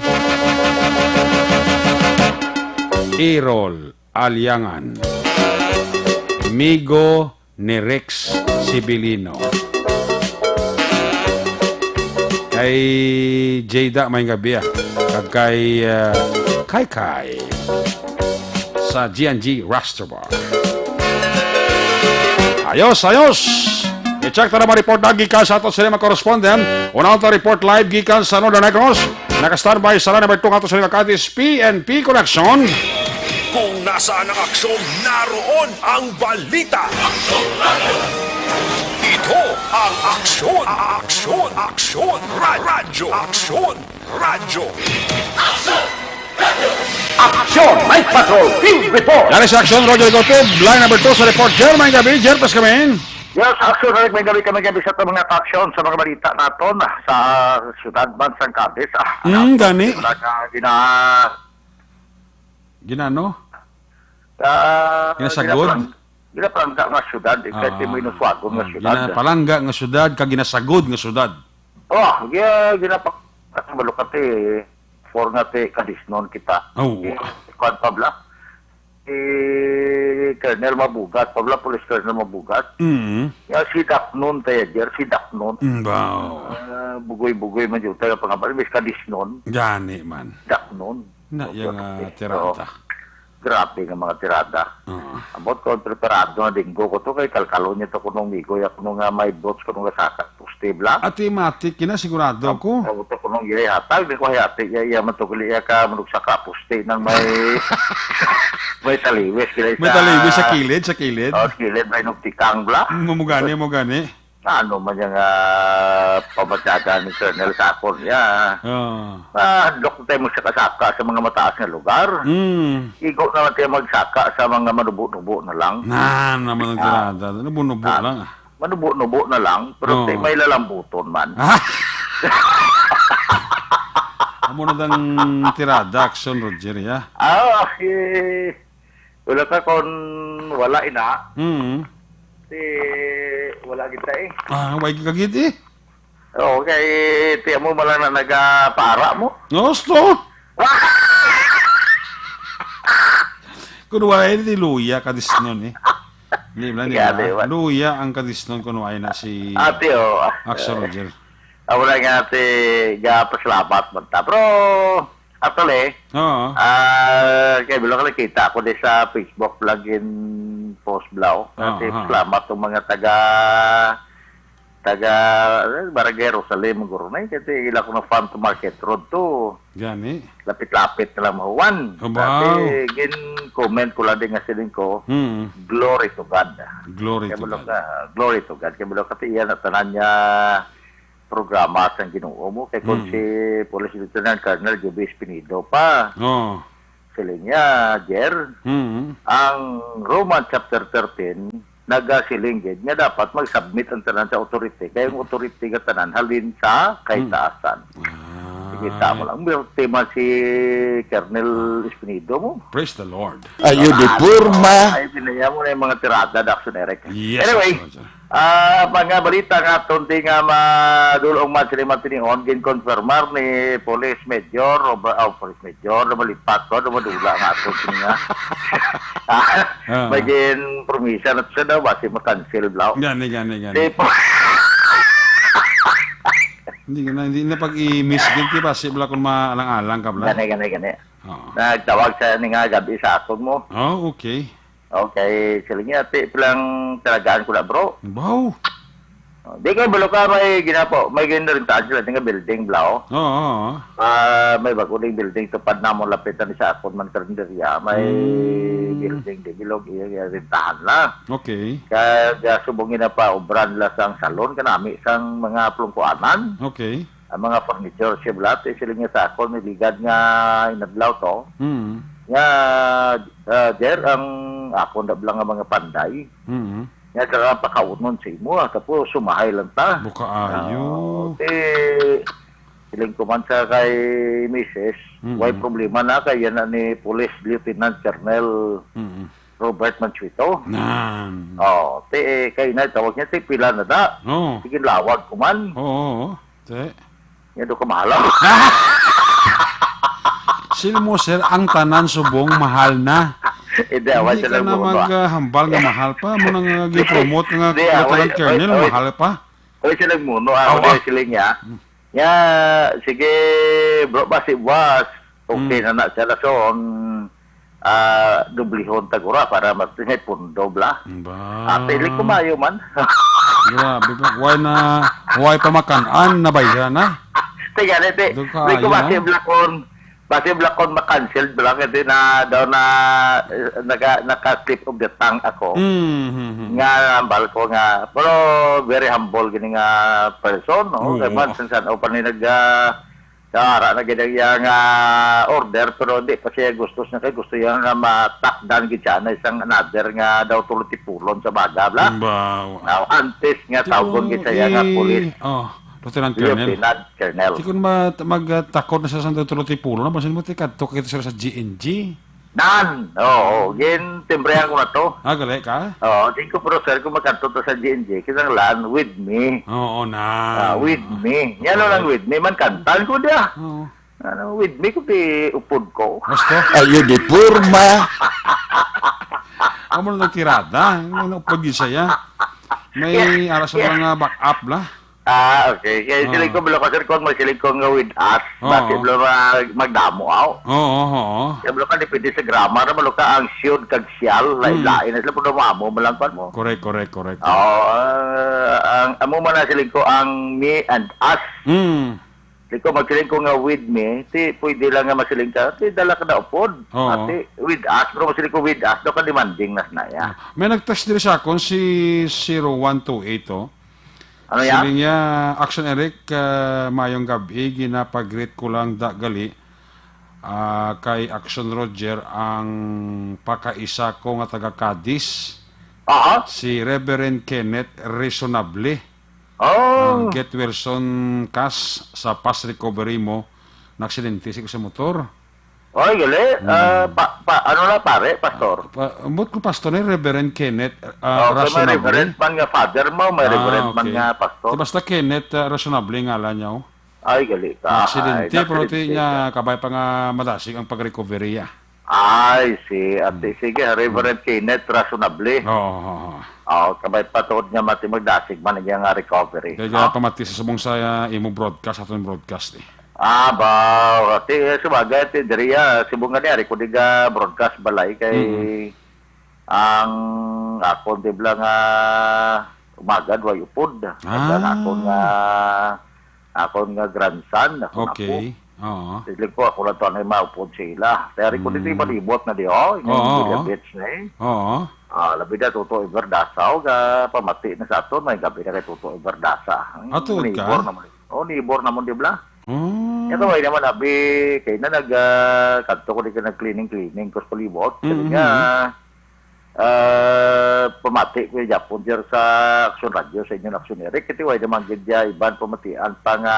Errol Aliangan. Migo ni Rex Sibilino. Kay Jada, may gabi, ah. Kag kay, ah, Kai Kai sa G and G Restaurant. Ayos, ayos! I-check ta na mga report na gikan sa ato sila mga correspondent. Una ta report live gikan sa Northern Negros. Naka-standby sa line number two nga ato sila nga Cadiz P N P Connection. Kung nasaan ang aksyon, naroon ang balita. Ito ang Aksyon, Aksyon, Aksyon, Ra- Radyo, Aksyon, Radyo. Action! Night Patrol Field Report! Yan sa Aksyon, Roger Goto. Line number two sa report. Jer, may gabi. Jer, pas kami. Yes, Aksyon, Rick, may gabi kami, gabi sa mga aksyon, sa mga balita naton, ah, sa siyudad man sang Cadiz. Ah, Mm, gani. Wala ka gina- Ginano? Ah, Ginasagod? ginapalangga, ginapalangga nga syudad, eh, kahit Ah, di mo inuswagon nga ah, syudad. Ginapalangga nga syudad, kag ginasagod nga syudad. Oh, gi-, ginapa-, kasi malukati, for nga ti Cadiznon kita. Oh. Eh, kuwan pa bala? Si Colonel Mabugat, pa bala, Police Colonel Mabugat. Mm. Ya, si Daknon, tayo, Jer, si Daknon. Mm, wow. Ah, bugoy-bugoy man yun, tayo, pangabal, Miss Cadiznon. Gani man. Daknon. Na, Okay, yung, ah, okay. Tirada. Oo. Grabe nga mga tirada. Oo. Ambot ko, preparado na dinggo ko to, kay kalkalon niya to kunong migo, ya kunong nga may bots, kunong nga saka, posible lang. Ati matik, kinasigurado Am-, ko. Ambot ko kunong iya, hatag, di ko hayati, iya, iya, man to, gali, iya ka, manug saka, poste, nang may, may taliwis, gali May sa taliwis sa kilid, sa kilid. Oh, kilid, may nugtikang, bla. Mo, mo gani, mo gani. Ano man yung, ah, pamatyagan ni Colonel sa akon, ya. Ah. Ah, handok tayo mo sa kasaka sa mga mataas nga lugar. Mm. Igo naman tayo magsaka sa mga manubo-nubo na lang. Na, naman ang Ah. tirada. Nubo-nubo Ah, lang, ah. manubo-nubo na lang, pero Oo. di may lalambuton man. Ah. Amo na dang tirada, Action Roger, ya. Ah, okay. Wala ka kon wala ina. Mm. Si, wala kita eh. Ah, wala ka gid eh. Oo, kay tiyan mo, wala na nagapara mo. Gusto? Kung wala, di luya Cadiznon eh. Hindi, wala, di Iya, ba? di ba? Luya ang Cadiznon kung wala na si Ate, oh. Action Roger. Ah, wala nga, ate, gapasalamat man ta. Pero, actually, Oo. ah, kay bilo ka nakita ako di sa Facebook vlog in post, Blau. Oo, Kasi oo. salamat tong mga taga, taga, eh, Barangay Jerusalem, guro na, eh, kasi ila ko na farm to market road to. Gani. Lapit-lapit na lang mahuwan. Abaw. Kasi gin-comment ko lang din nga siling ko, Hmm. "Glory to God." Glory Kaya to bulo God. ka, "Glory to God." Kaya bulo ka, iyan na tanan niya programa sang Ginoo mo. Kay kung Mm. si Police Lieutenant Colonel J B Espinido pa, Oo. siling niya, Jer, Mm. ang Roman chapter thirteen, nagasiling gid nga dapat mag-submit ang tanan sa authority. Kay ang authority nga tanan halin sa kaitaasan. Ah. Sige, tama lang. May tema si Colonel Espinido mo. Praise the Lord. Ayo, di porma. Ay, pinaya mo na yung mga tirada, Daxon Eric. Yes, Anyway, Pastor Roger. Ah, mga balita nga aton di nga madulong man sila matinion, ginkonfirmar ni Police Major, o ba, oh, Police Major, na malipat ko, na madula nga aton sini nga. Ah, Ah. may gin-promisa na siya daw, basi makancel, Blau. Gani, gani, gani. Di po. Hindi na, hindi na pag-i-miss gid, di ba? Si Blau, kung maalang-alang ka, Blau. Gani, gani, gani. Oo. Nagtawag sa ni nga gabi sa akon mo. Oh, okay. Okay, sila niya, ti, pilang talagaan ko na, bro. Wow. Oh, di kay bulo ka, may ginapo, may ginarintahan sila, di nga building, Blau. Oo, oo. Ah, may bago ding building, tupad na mo, lapit na ni sa akon man karinderya. May Hmm. building, di bilog, iya, iya, rintahan na. Okay. Kaya, kaya subong gina pa, obran la sang salon, kanami sang mga plungkuanan. Okay. Ang mga furniture, siya blat, eh, sila niya sa akon, may ligad nga inadlaw to. Hmm. Nga, ah, Jer, ang akon na lang nga mga panday. Hmm. Nga, saka pakaunon sa imo, ah, tapos sumahay lang ta. Buka ayo. Ah, eh, siling ko man sa kay misis, Mm. way problema na, kay yan na ni Police Lieutenant Colonel Mm. Robert Manchuito. Nan. Oh, ti, eh, kay na, tawag niya, ti, pila na da. Oh. Sige, lawag ko man. Oo, oo. Ti. Yan do ka mahal. Sino mo, sir, ang tanan subong mahal na. Hindi, awan Hindi siya ka na nagbuno, ah. maghambal nga mahal pa. Mo nang, uh, gi-promote nga Hindi, ah, Lieutenant wait, Colonel, wait, wait. mahal pa. Oy, siya nagmuno, ah, Awa. Wala sila niya. Hmm. Ya, sige, bro, basi buwas. Okay Hmm. na na siya, lason, ah, dublihon tagura para mas may pundo, bla. Ba. Ate, ilik kumayo man. Grabe ba? Why na, why pa makan-an na ba yan, ha? Tiga na, te. Doon ka, Ilik ayun, kumasi, ha? bla, kon Possible akong ma-cancel lang kasi na daw na, eh, naka, naka-slip of the tongue ako. Mm, mm, mm. Nga, hambal ko nga, pero very humble gini nga person, no? Oo. Kay man, sa san-o pa ni nag, ah, ara na gid ang iyang, ah, order, pero di pa siya gusto siya, kay gusto niya nga matakdan gid siya na isang another nga daw tulo tipulon sa baga, bla. Wow. Now, antes nga tawgon gid siya nga i-, pulis. Oh, Lieutenant Colonel. Lieutenant Colonel. Di ko na ma-, mag-, ah, takot na siya sa tulo tipulon na, basin mo, tikadto kita sila sa G N G. Nan! Oo, gin-, timbrehan ko na to. Ah, gali ka? Oo, di ko, pero sir, kung magkadto to sa G N G, kinahanglan with me. Oo, na. Ah, with me. Yan lang, with me. Man, kantan ko diya. Oo. Ano, with me, kundi upod ko. Gusto? Ayo, di porma. Amo na tirada. Ano, upod yun siya. May ara sa mga back-up la. Ah, okay. Kaya siling ko, balo ka, sir, kung may siling ko nga with us, bakit balo mag-, magdamo, aw? Oo, oo. Kaya balo ka, depende sa grammar, balo ka, ang siyod kag siyal, lain-lain na sila, pero mamo mo lang, kwan mo. Correct, correct, correct. Oo, ah, ang, amo man na siling ko, ang me and us. Mm. Siling ko, magsiling ko nga with me, ti, pwede lang nga masiling ka, ti, dala ka na upod. Oo. Ati, with us, pero masiling ko with us, daw ka demanding na na, ya. Ah, may nag-text diri sa akon, si zero one two eight, oh. Ano yan? Siling niya, "Action Eric, ah, mayong gab-i, ginapag-greet ko lang da gali, ah, kay Action Roger ang pakaisa ko nga taga Cadiz, Aha. si Reverend Kenneth Resonable. Oh. Ah, get well soon, Kas, sa fast recovery mo, naaksidente si sa motor." Oy, gali. Hmm. Ah, pa, pa, ano na, pare, pastor? Pa, ambot ko, pastor ni Reverend Kenneth, ah, Oh, kay may Resonable. Reverend man nga father mo, may Ah, Reverend man okay. nga pastor. Di basta Kenneth, ah, Resonable ang ngalan niya, oh. Ay, gali ka. Aksidente, Ay, pero ti aksidente niya, ka. Kabay pa nga madasig ang pag-recovery, ah. Ay, si, ate, Hmm. sige, Reverend Hmm. Kenneth Resonable. Oo, oo, oo. Oh, kabay pa tuod nga mati magdasig man ang iyang, ah, recovery. Kaya Oh. pamati sa subong sa, ah, imo broadcast, atong broadcast, eh. Ah, ba, ti, eh, sabagay, ti, diri, ah, subong nga ni, ari ko di ga broadcast balay kay Mm. ang akon, di bala nga, umagad, way upod. Ah. Ang akon nga, akon nga grandson, akon Okay. apo. Oo. Siling ko, ako lang to, ano, maupod sa ila. Kaya rin ko, di Mm. malibot na di, oh, yung Oo. Villa Beach na, eh. Oo. Ah, labi na, Toto Ever Dasaw, ga, pamati na sa aton, may gabi na kay Toto Ever Dasa. Ah, tuod ka? Neighbor naman. Oh, neighbor naman, di ba? Oh. Yan, kaway naman, abi, kay na nag, ah, kadto ko di ka nag-cleaning-cleaning, kus palibot. Kaya Mm-hmm. nga, ah, pamati ko yung Japon, sir, sa Action Radio, sa inyong Action Eric. Kaya way naman gid ya, iban pamatian pa nga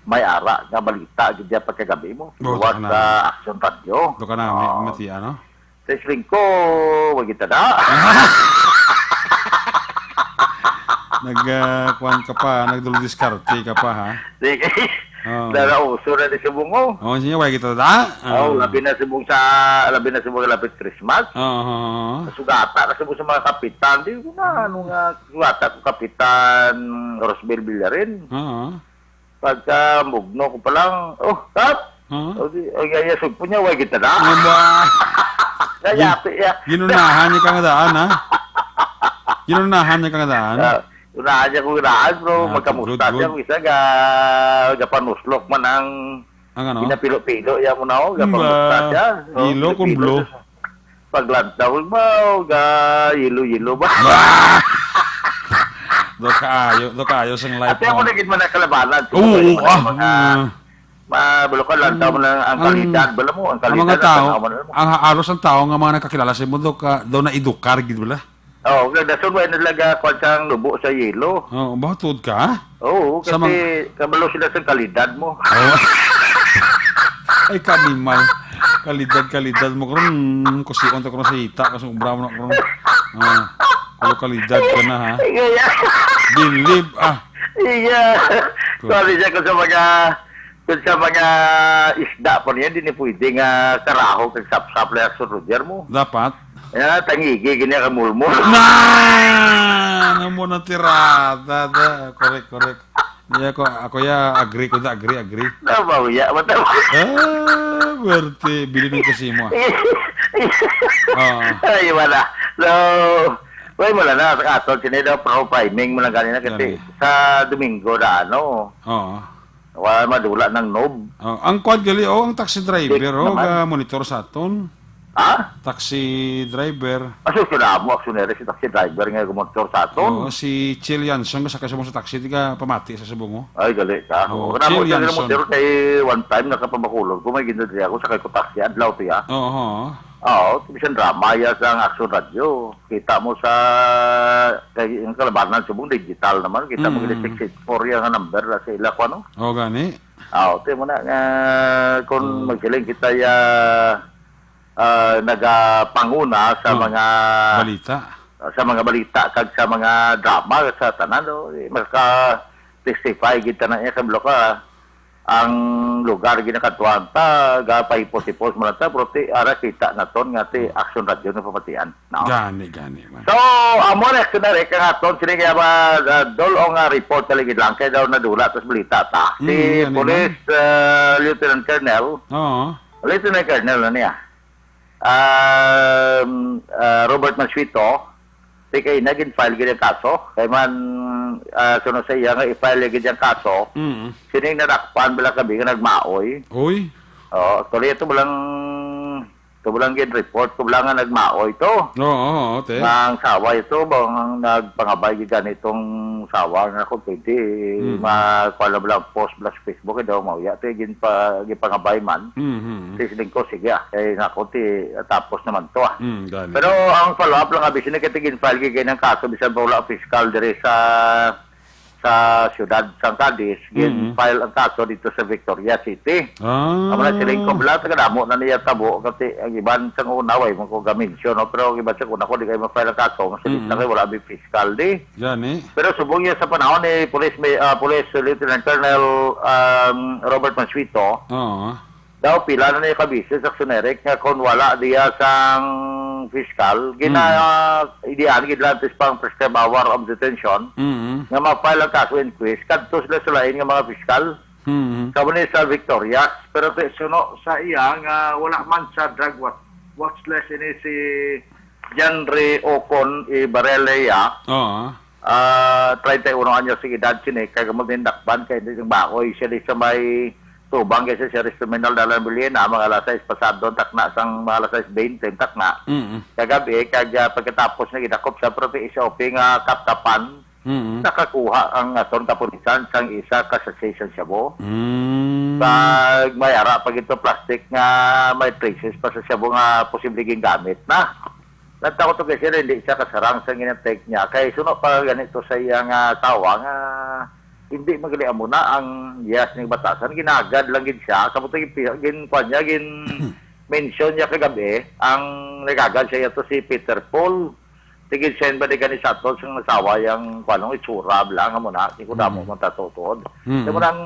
may ara nga balita, gid ya pagkagabi mo. Oh, Buwas taka na. Sa Action Radio. Taka na, may Oo. Pamatian, no? Sa Sling ko, wag kita na. Nag, ah, kuwan ka pa, nagduldiskarte ka pa, ha? Sige. Oo. Dala uso na ni subong, oh. Oh, sige, wag kita da. Oh, Ah. labi na subong sa, labi na subong lapit Christmas. Oo, oo, oo. Sugata na subong sa mga kapitan. Di ko na, ano nga, sugata ko kapitan Rosbel Villarin. Oo. Pagka mugno ko pa lang, "Oh, Kap!" Huh? O di, ang yayasog po niya, way kita na. Ano ba? Kaya, Gin-, ya. Ginunahan niya kang daan, ha? Ginunahan niya kang daan? Ah, unahan niya kung daan, bro. Ah, magkamusta good, siya, good. Kung isa, ga-, gapanuslok man ang Ang ano? Ginapilo-pilo, ya mo na, oh, gapamusta Ba, siya. Oh, ilo kung pilo-pilo blue. Siya. Paglantaw, wow, ga yelo-yelo ba? Bah! Do kaayo, do kaayo sang life Ate, mo. Ako na gid man nakalabanan. Oo, Siguro, ah, mga, ah. Ma-, balo ka, lantaw mo lang ang Ang, kalidad, bala mo, ang ang mga kalidad, tao, tanaw mo na mo. Ang ha-, halos ang tao nga mga nakakilala sa imo, do ka, do na edukar gid bala. Oh, kay dason, way na talaga, kwan sang nubo sa yelo. Oh, ba, tuod ka? Oo, Sa kasi mga kabalo sila sa kalidad mo. Oh. Ay, kanimal. Kalidad, kalidad mo karon. Kusion ta karon sa ita, kasi ubra mo na karon. Ah, pero kalidad ka na, ha? Iya. Believe, ah. Iya. Good. Sorry siya ko sa mga, kung sa mga isda po niya, di ni pwede nga karaho kag sapsap lang sa Roger mo. Dapat. Yan, tangigi, gini ka mulmol. Na! Ano mo na tirada, da. Correct, correct. Hindi ako, ako ya, agree ko na, agree, agree. Nabawiya, matawa. Ah, berte. Bilin ko si mo, ah. Oo. Ay, wala. So, way mo lang na, sa aton, sini daw, pro priming mo lang ganina, kasi Gani. Sa Domingo na, ano, Oo. Wa madula ng nob. Oh, ang kwan gali, oh, ang taxi driver, Check oh, naman. Ga-monitor sa aton. Ha? Taxi driver. Aso sila mo, aksyon nila si taxi driver nga gumonitor sa aton. Oh, si Chill Yanson, kasakay sa subong sa taxi, tiga pamati sa subong, oh. Ay, gali ka. Oh, Wala mo Chill sa Yanson. Motor kay one time nakapabakulog ko, may ginadali ako, sakay ko taxi, adlaw to ya. Oo. Oo, bisan drama ya sa ang Action Radio. Kita mo sa, kay, yung kalabanan, subong digital naman. Kita mo Mm. gini six eight four ya nga number na sa ila ko, ano? Oh, gani. Ah, okay mo na nga, kung Mm. magsiling kita ya, ah, nagapanguna sa Oh. mga Balita. sa mga balita kag sa mga drama sa tanan, no? Eh, maka-testify gid tanan iya, kablo ka. Ang lugar ginakatuan ta, gapahipos-hipos man ta, pero ti, ara kita naton nga ti Mm. Action Radio nga papatian, no? Gani, gani man. So, amo na, Action Direct, ang aton, sini kaya ba, ah, dol-ong, ah, report na ligid lang, kaya daw nadula, tas balita ta. Si Mm, gani Police, man. ah, Lieutenant Colonel, Oo. Lieutenant Colonel na niya. Um, ah, Robert Mansueto, ti kay nagin-file gid ang kaso. Kay man, ah, sunod sa iya nga i-file gid ang kaso, Mm. sining nadakpan bala kami nga nagmaoy. Uy. Oo, actually, ito lang, ito lang gid report ko lang nga nagmaoy to. Oo, oo, te. Nga ang sawa ito, bang nagpangabay gid ganitong sawa nga kung pwede, Mm. ma-, kuha lang post bala sa Facebook, eh, daw mauya, ti gin pa, gipangabay man. Mhm. Ti siling ko, sige, ah. Kay nako, ti, tapos naman to, ah. Mm, gani. Pero ang follow-up lang, abi, sini kay ti gin-file gid kay ng kaso, bisan pa wala official diri sa, sa siyudad sang Cadiz, Mm. gin-file ang kaso dito sa Victoria City. Ah. Amo na, siling ko, bala, tagadamo na niya tabo, kasi ang iban sang una, way man ko ga-mention, no? Pero ang iban sang una ko, di kayo ma-file ang kaso, mas Mm. lang kay wala may fiscal di. Gani. Pero subong niya sa panahon ni Police May-, ah, Police Lieutenant Colonel, um, Robert Mansueto, Oo. daw pila na niya kabisi sa Action Direct nga kung wala diya sang fiscal, gina-, Mm. idihan gid lang tis pang prescribed hour of detention Mm. nga ma-file ang kaso inquest kadto sila sa lain nga mga fiscal. Mm. Kamo ni sa Victorias, pero ti suno sa iya nga wala man sa drug wa-, watch list ini si Janry Ocon Ibarelea. Oo. Ah, treinta y uno anyos ang edad sini, kag amo din dakpan kay di maoy siya di sa may tubang kay sa Sierras Terminal, Dalan Buliena, mga alas sais pasado ang takna sang mga alas sais bente ang takna. Mm. Kagabi, kag, ah, pagkatapos na gidakop sa propi S O P nga kapkapan, Mm. nakakuha ang aton kapulisan sang isa ka sachet sang shabu. Mm. Kag may ara pa gito plastic nga may traces pa sa shabu nga posible gingamit na. Nagtakot to kay siya, hindi siya kasarang sa ginatake niya. Kay suno pa ganito sa iya nga tawa nga hindi magali amo na ang yes ning batasan. Ginagad lang gid siya. Kabuto gin, gin, kuwan niya, gin mention niya kagabi, ang nagagad siya to si Peter Paul. Tigid siya ba di gani sa ato, sa asawa yang kuwan, ang itsura lang amo na. Di ko damo Mm. man tatuod. Mm. Kaya mo nang,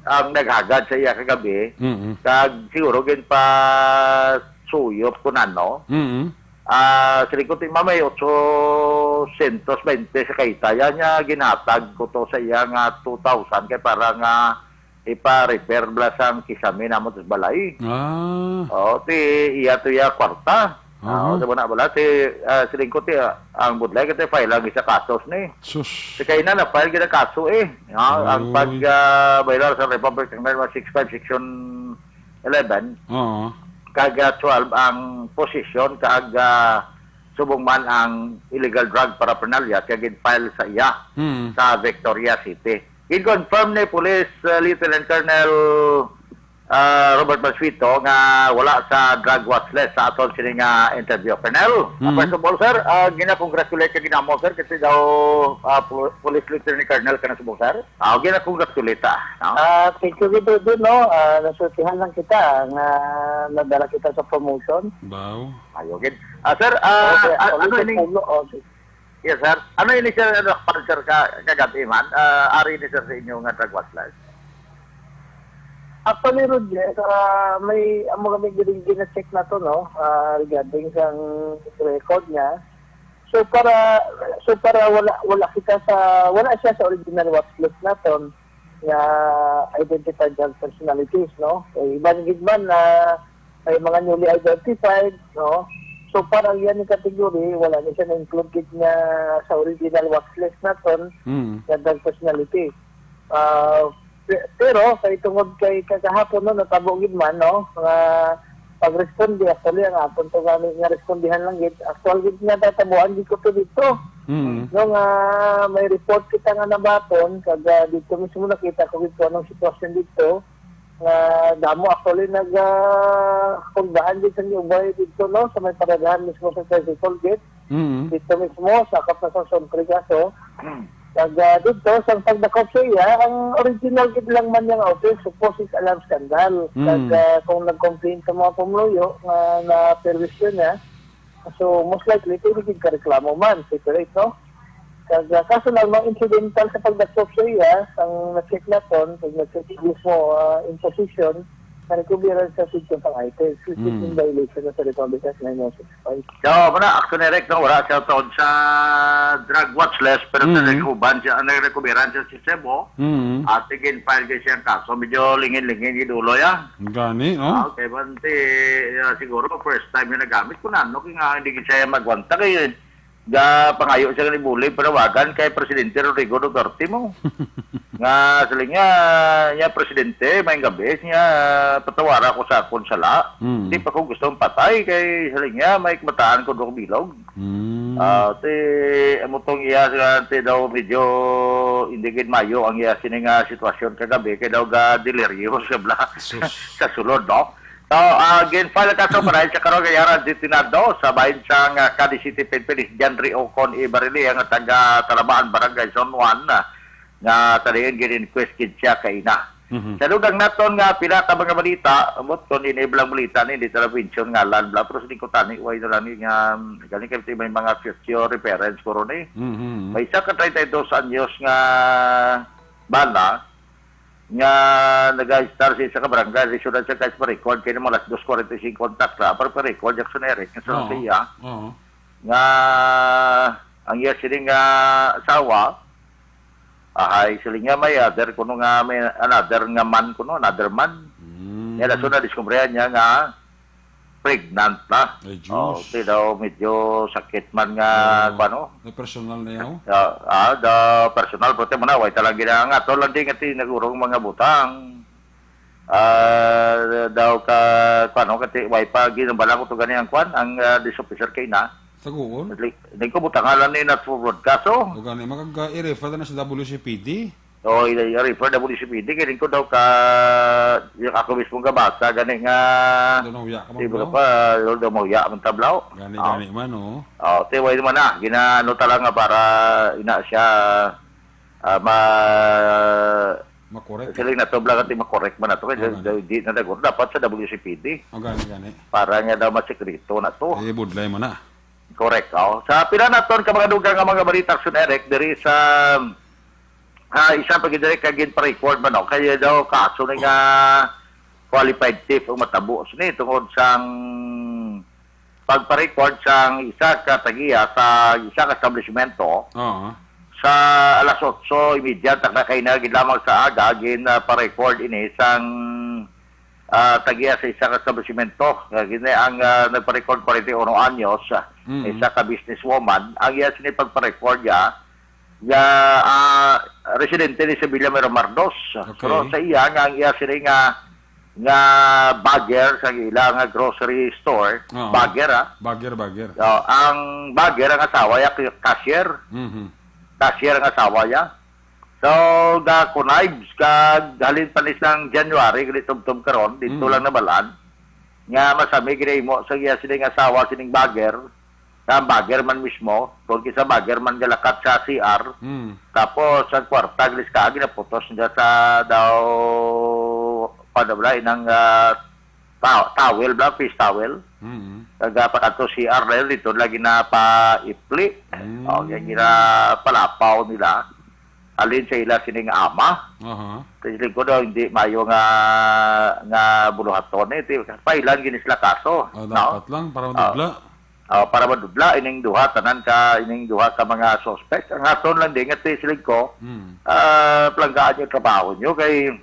ang naghagad sa iya kagabi, Mm. kag siguro gin pa suyop kun ano. Mm. Ah, siling ko ti, "Ma'am, may otsosyentos baynte sa kaita." Yan niya, ginhatag ko to sa iya nga two thousand kay para nga ipa-repair bala sang kisame namon sa balay. Ah. Oh, ti iya to iya kwarta. Aha. Ah, sa muna bala, ti, ah, siling ko ti, ah, ang budlay ka ti file lang isa kasos ni. Sus. Si kay na na-file gid ang kaso eh. Ah, ang Oy. pag, ah, violar sa Republic Act Number six five, Section eleven, Oo. kag, ah, twelve ang possession, kag, ah, subong man ang illegal drug paraphernalia, kag gin-file sa iya Hmm. sa Victoria City. Gin-confirm ni Police, ah, Lieutenant Colonel, ah, Robert Mansueto nga wala sa drug watch list sa aton sini nga interview. Colonel, ah, Hmm. first of all, sir, ah, gina-congratulate ka ginamo, sir, kasi daw, ah, Pol-, Police Lieutenant Colonel ka na subong, sir. Ah, okay na, congratulate, ah, no? Ah, thank you gid, Rodin, no? Ah, nasultihan lang kita nga nadala kita sa promotion. Baw. Ayo gid. Ah, sir, ah, Okay, ah, ano ulit ang ini? Ulo, okay. Yes, sir. Ano ini, sir, ano, sir, ka, kagabi man? Ah, ari ni, sir, sa inyo nga drug watch list? Actually, Roger, ah, may, amo kami gina-check na to, no? Ah, regarding sa record niya. So para, so para wala, wala kita sa, wala siya sa original watch list naton nga identified drug personalities, no? Eh, iban gid man na may mga newly identified, no? So para yan yung category, wala ni siya na-include gid nga sa original watch list naton Mm. nga drug personality. Ah, Pe-, pero kay tungod kay kagahapon, no, natabo gid man, no, nga pag-responde, actually, ang akon to gani nga respondihan lang gid, actual gid nga tatabuan gid ko to dito. Mm. No, nga may report kita nga nabaton, kag, ah, dito mismo nakita ko gid kung anong sitwasyon dito, nga damo actually nag, ah, kundaan gid sa New Bay dito, no, sa may paradahan mismo sa tricycle gate. Mm. Dito mismo, sakop na sa Songkri kaso. Mm. Kag, ah, dito, sa pagdakop sa iya, ang original gid lang man niyang auto, supposed is alarm scandal. Mm. Kag, ah, kung nag-complain sa mga pumuluyo nga na-perwisyo niya, so most likely, pwede gid ka reklamo man, separate, no? Kag, ah, kaso lang, mga incidental sa pagdakop sa iya, ang na-check naton, kag na-check mismo, ah, in position, na-recoveran sa sitio pang items, which is in Mm. violation of the Republic Act nine one six five. So, muna, Action Direct, no, wala siya taon sa drug watch list, pero Mm. nagkuban siya, nagrecoveran siya si Cebu. Mm. At again, file kay siya ang kaso. Medyo lingin-lingin yung dulo, ya. Gani, no? Ah, okay, bante, ah, siguro first time yung nagamit ko na, no? Kaya nga, hindi siya magwanta kay gapangayo siya ni Bulig, panawagan kay Presidente Rodrigo Duterte mo. Nga, sila nga, ya, Presidente, may gabi, niya, patawara ko sa akon sala. Mm. Hindi pa ko gusto patay kay sila nga, may kamataan ko do bilog. Mm. Ah, ti, amo tong iya, nga, ti daw medyo hindi gid mayo ang iya sini nga sitwasyon kagabi, kay daw ga deliryo sa bla-, Sus. sa sulod, no? So, ah, gin-file ang kaso para sa karon kay Yara Detinado sa bahin sang, ah, Cadiz City P N P ni John Rio Con Ibarili, ang taga Talabaan, Barangay San Juan, ah, nga talian gin-inquest gid siya kaina. Mhm. Sa dugang naton nga pila ka mga balita, umot kon ini ilang balita ni, hindi ta na mention ngalan bla, pero sa lingkod tani, way na lang ni nga, gani kay may mga future reference ko ron eh. Mhm. May isa ka treinta y dos anyos nga bana, nga nag-star sa isa ka barangay, di siyudad sa Kais Maricon, kaya naman alas dos forty-five ang kontak sa, pero pa-record, Jackson Eric, nga sa Oo. siya, Oo. nga ang iya siling nga asawa, ahay, siling nga may other, kuno nga may another nga man, kuno, another man. Mm. Nga laso na, diskubrehan niya nga pregnant na. Ay, Diyos. Oh, ti daw medyo sakit man nga, Oo. kuwan, no? May personal na yaw? Ah, ah, the personal, pero ti mo na, way talang ginangato lang din nga ti nagurong mga butang. Ah, daw ka, kuwan, no, kati, way pa ginabala ko to gani ang kuwan, ang, ah, this officer kay na. Saguon? Di, di ko butangan lang ni not for broadcast, oh. O gani, makag-, i-refer na sa W C P D. Oo, i-, i-refer na po ni si P D, kaya ko daw ka, yung ako mismo gabasa, gani nga, Daw nahuya ka man, di ba bro? pa, daw mahuya, ang tablaw. Gani, Oo. gani man, oh. Oo, te, way naman na, ginaano talaga para ina siya, ah, ma-, Makorek. Siling na to, bla, kati makorek man na to, kaya Oo, gani. daw, di na nagor-, dapat sa W C P D. Oh, gani, gani. Para nga daw masikreto na to. Eh, budlay mo na. Correct, oh. Sa pila naton ka mga dugang nga mga balita, Action Eric, diri sa, ah, isa pa gid diri ka gin-record man, no? Kaya daw kaso ni nga qualified thief ang matabo sini tungod sang pagpa-record sang isa ka tagiya sa isa ka establishmento Oo. sa alas otso y media, takna kay na gid lamang sa aga, gin, ah, pa-record ini sang ah, tagiya sa isa ka establishmento. Nga gini ang, ah, nagpa-record, forty-one anyos, ah, Mm. isa ka businesswoman. Ang iya sini pagpa-record niya, nga, ah, residente ni sa Villa Miramardos. Okay. Pero sa iya nga, ang iya sini nga, nga bagger sa ila nga grocery store, Oo. bagger, ah. Bagger, bagger. Oh, ang bagger, ang asawa niya, cashier. Mhm. Cashier ang asawa niya. So, ga-connives kag halin pa ni sang January, gali tubtob karon, dito Mm. lang nabalaan, nga masami ginahimo sa iya sining asawa, sining bagger, nga ang bagger man mismo, kung kinsa bagger man galakat sa C R, Mm. tapos ang kwarta, gali sa kaagi, naputos niya sa daw, paano ba, inang, ah, ta-, towel ba, fish towel. Mm. Kag, ah, pakadto C R na yun, dito lagi na pa ipli. Mm. O, kaya ginapalapaw nila. Alin sa ila sining ama. Aha. Kasi lingkod daw, hindi mayo nga, nga buluhaton eh. Ti-, pailan gini sila kaso, Oh, no? dapat lang, para Ah. madubla. Oh, para madubla, ining duha, tanan ka, ining duha ka mga suspect. Ang aton lang din, nga ti siling ko, Mm. ah, palanggaan niyo trabaho niyo kay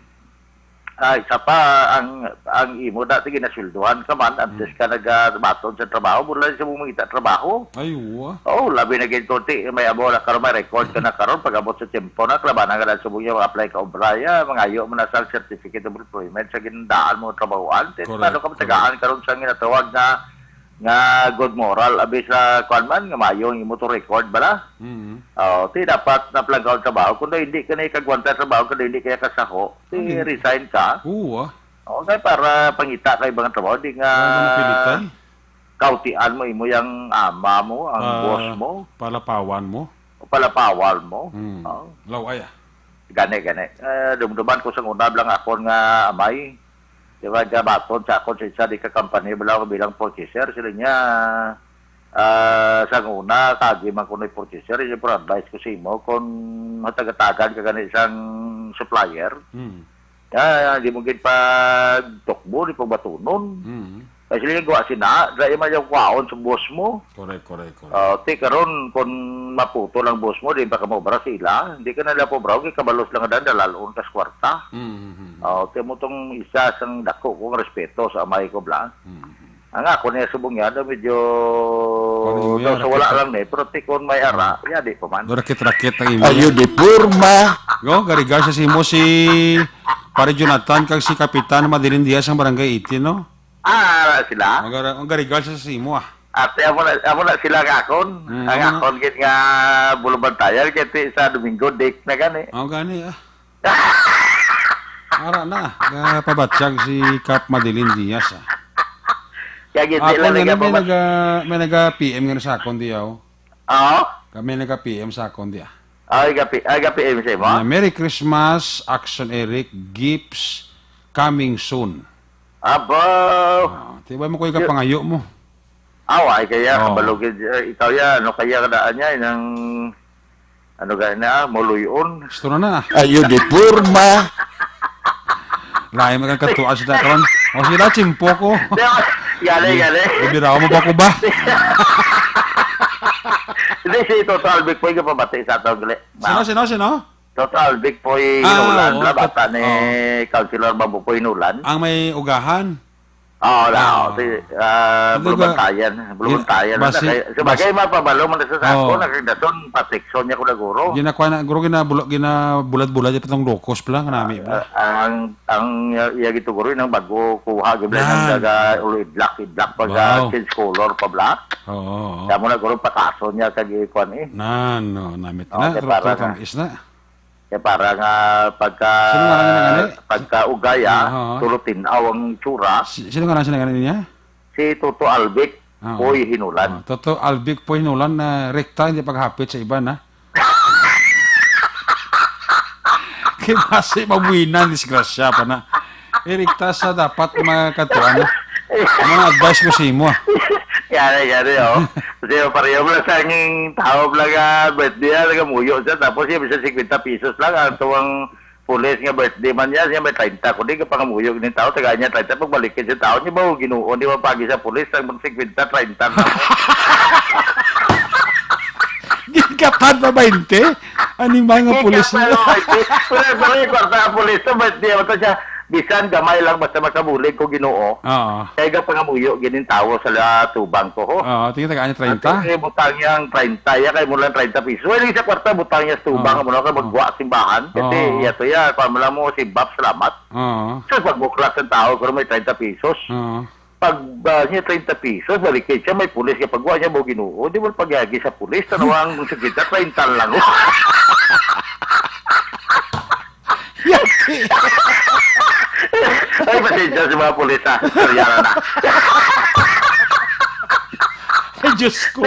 Ay, sa pa, ang, ang imo dati ginasweldohan ka man, antes Mm. ka nagabaton sa trabaho, mura lang sa mong mangita trabaho. Ay, wa. Oh, labi na gid konti, may amo na karon, may record ka na karon, pag-abot sa tiyempo na, kalabanan ka na sa mong apply ka obra, ya, mangayo mo na sa certificate of employment sa ginandaan mo trabahoan. Correct, Paano ka matagaan correct. karon sa ginatawag nga, nga good moral, abi sa kuwan man, nga mayo ang imo to record bala? Mm. Oh, ti dapat na lang ka trabaho. Kung daw hindi ka na ikagwanta trabaho, kung daw hindi kaya kasaho, ti Ang gin- resign ka. Oo, ah. Oo, kay para pangita ka ibang trabaho, di nga Wala mo napilitan? kautian mo, imo yang ama mo, ang Ah, boss mo, palapawan mo? o palapawan mo. Hmm. Oo. Laway, ah. Gani, gani. Eh, dumduman ko sa una lang akon nga amay. Di ba, gabaton sa akon sa isa di ka company, wala ako bilang purchaser. Sila niya, ah, sa una, kagi man ko na purchaser. Yung advice ko sa imo, kung matagatagan ka gani isang supplier, Hmm. ah, di mo gid pagtukbo, di pagbatunon. Hmm. Kaya sila yung gawa sina, dahil man yung kwaon sa boss mo. Correct, correct, correct. Ah, ti karon, kung maputol ang boss mo, di pa ka maubra sa ila, hindi ka na lang pobra, kay kabalos lang nga dalalon kas kwarta. Mm, mm, mm. Oh, ti mo tong isa sang dako kong respeto sa amay ko bla. Mm, mm. Ang ako niya subong niya, daw medyo Parang daw yung sa wala rakit-rakit. lang ni, pero ti kon may ara, ya di pa man. Daw rakit-rakit ang imo. Ayo di porma. Go, garigal sa simo si Pare Jonathan kag si Kapitan Madeline Diaz ang Barangay eighteen, no? Ah, sila? Ang gara-, ang garigal sa simo, ah. Ate, amo na, amo na sila nga akon. Mm, Ang amo na. akon gid nga bulubantayan, kay ti sa Domingo, date na gani. Oh, gani, ah. Ara na, ah. Pabatyag si Kap Madeline Diaz, ah. Kaya gid Ako sila nga ni, may nagapabas- naga-, may naga-P M nga sa akon diyaw. Oo? Kami naga-P M sa akon diya. Ay, gapi, ay, gapi, M C mo? Ah, Merry Christmas, Action Eric, gifts coming soon. Abo. Ah, ti ba mo ko ikapangayo mo? Aw, ay, kaya, Oh. kabalugid, eh, ikaw ya, ano kaya kadaan niya, nang, ano gani na, muluyon? Gusto na na. Ayo di porma. Lain man kang katuan sila karon. O sila, tsimpo ko. Di, gani, Di, gani. di biraw mo ba ko ba? Hindi, si Toto Albic po yung kapabati sa atong gali. Sino, sino, sino? Toto Albic po yung Ah, inulan, oo, bla, bata tot-, ni oo. Councilor Bambo po inulan. Ang may ugahan? Oo, na, Ah. oo. Si, ah, Hindi ba, Bulubantayan. Bulubantayan na basi, kay, sa bagay, basi, mapabalo man sa sako, oo. Nakagdason, protection niya ko na guro. Ginakuha na, guro, ginabula-, ginabulad-bulad yung patong locos pala, kanami pala. Ah, ang, ang, uh, iya gito guro, yung bago kuha, gibla ng Yan. daga, ulo idlak, idlak, pag, ah, Wow. change color pa bla. Oo, oo. Kaya mo na guro, pakaso niya, kag ikuan eh. Na, no, namit Oo, na, kaya tro-, para tro-, na. tamis na. Kaya para nga pagka, Sino nga nang ano? pagka ugaya, Ah, oo. tulo tin-aw ang itsura. Si-, sino nga nang sinangalan niya? Si Toto Albic, Ah, oo. Poy Hinulan. Ah, Toto Albic Poy Hinulan na rekta, hindi paghapit sa iba na. Kay basi mabuhinan, disgrasya pa na. Irikta sa dapat mga katuan. Ano ang advice mo sa imo, ah? Yari, yari, oh. Kasi pareho mo lang sa angin tao lang nga birthday, ah, nagamuyo siya. Tapos siya, bisa fifty pesos lang. Ang tuwang pulis nga birthday man niya, siya may treinta. Kung di ka pangamuyo ng tao, tagaan niya treinta. Pagbalik ka sa tao, niya ba, oh, Ginoo, di ba pagi sa pulis, ang fifty, treinta na mo? Ginkatan pa twenty? Animal nga Di pulis ka niya. pa, no, ay, pero, pero yung kwarta ang pulis, so, ba't di naman to siya, bisan gamay lang, basta makabulig ko, Ginoo. Oo. Kaya ka pangamuyo, ginintawo sa la-, tubang ko, ho. Oo, tingin tagaan niya treinta? Ate, eh, butang niya ang treinta, ya, kay mo lang treinta pesos. Well, yung sa kwarta, butang niya sa tubang, Oo. mo lang ka Oo. magwa simbahan. Kasi, Oo. iya to, ya, kung mo lang mo, si Bab, salamat. Oo. So, pagbuklat sa tao, kung may treinta pesos. Oo. Pag, ah, niya treinta pesos, balik kay siya, may pulis ka pagwa niya, mo Ginoo, di mo pagyagi sa pulis, tanawa ang sa kita, treinta lang. Yati. Ay, pasensya sa mga pulis, ha? Sorry, yan na. Ay, Diyos ko.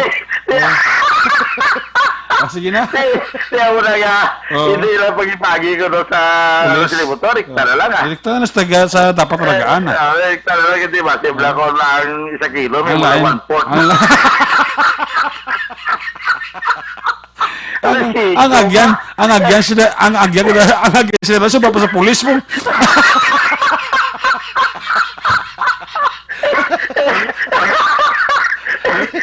Ah, sige na. Kaya mo na nga, Oh. hindi lang pag-ipagi ko, no, sa Pulis. Ano, sa motor, rekta na lang, ah. Rekta na sa taga, sa dapat talagaan, ah. Eh, ah, rekta na lang, hindi ba? Simple ko lang isa kilo, may Ang mga lain. one-fourth. Ang la-, ang, Sige. ang agyan, ang agyan sila, ang agyan nila, ang agyan sila, so, sa pulis mo.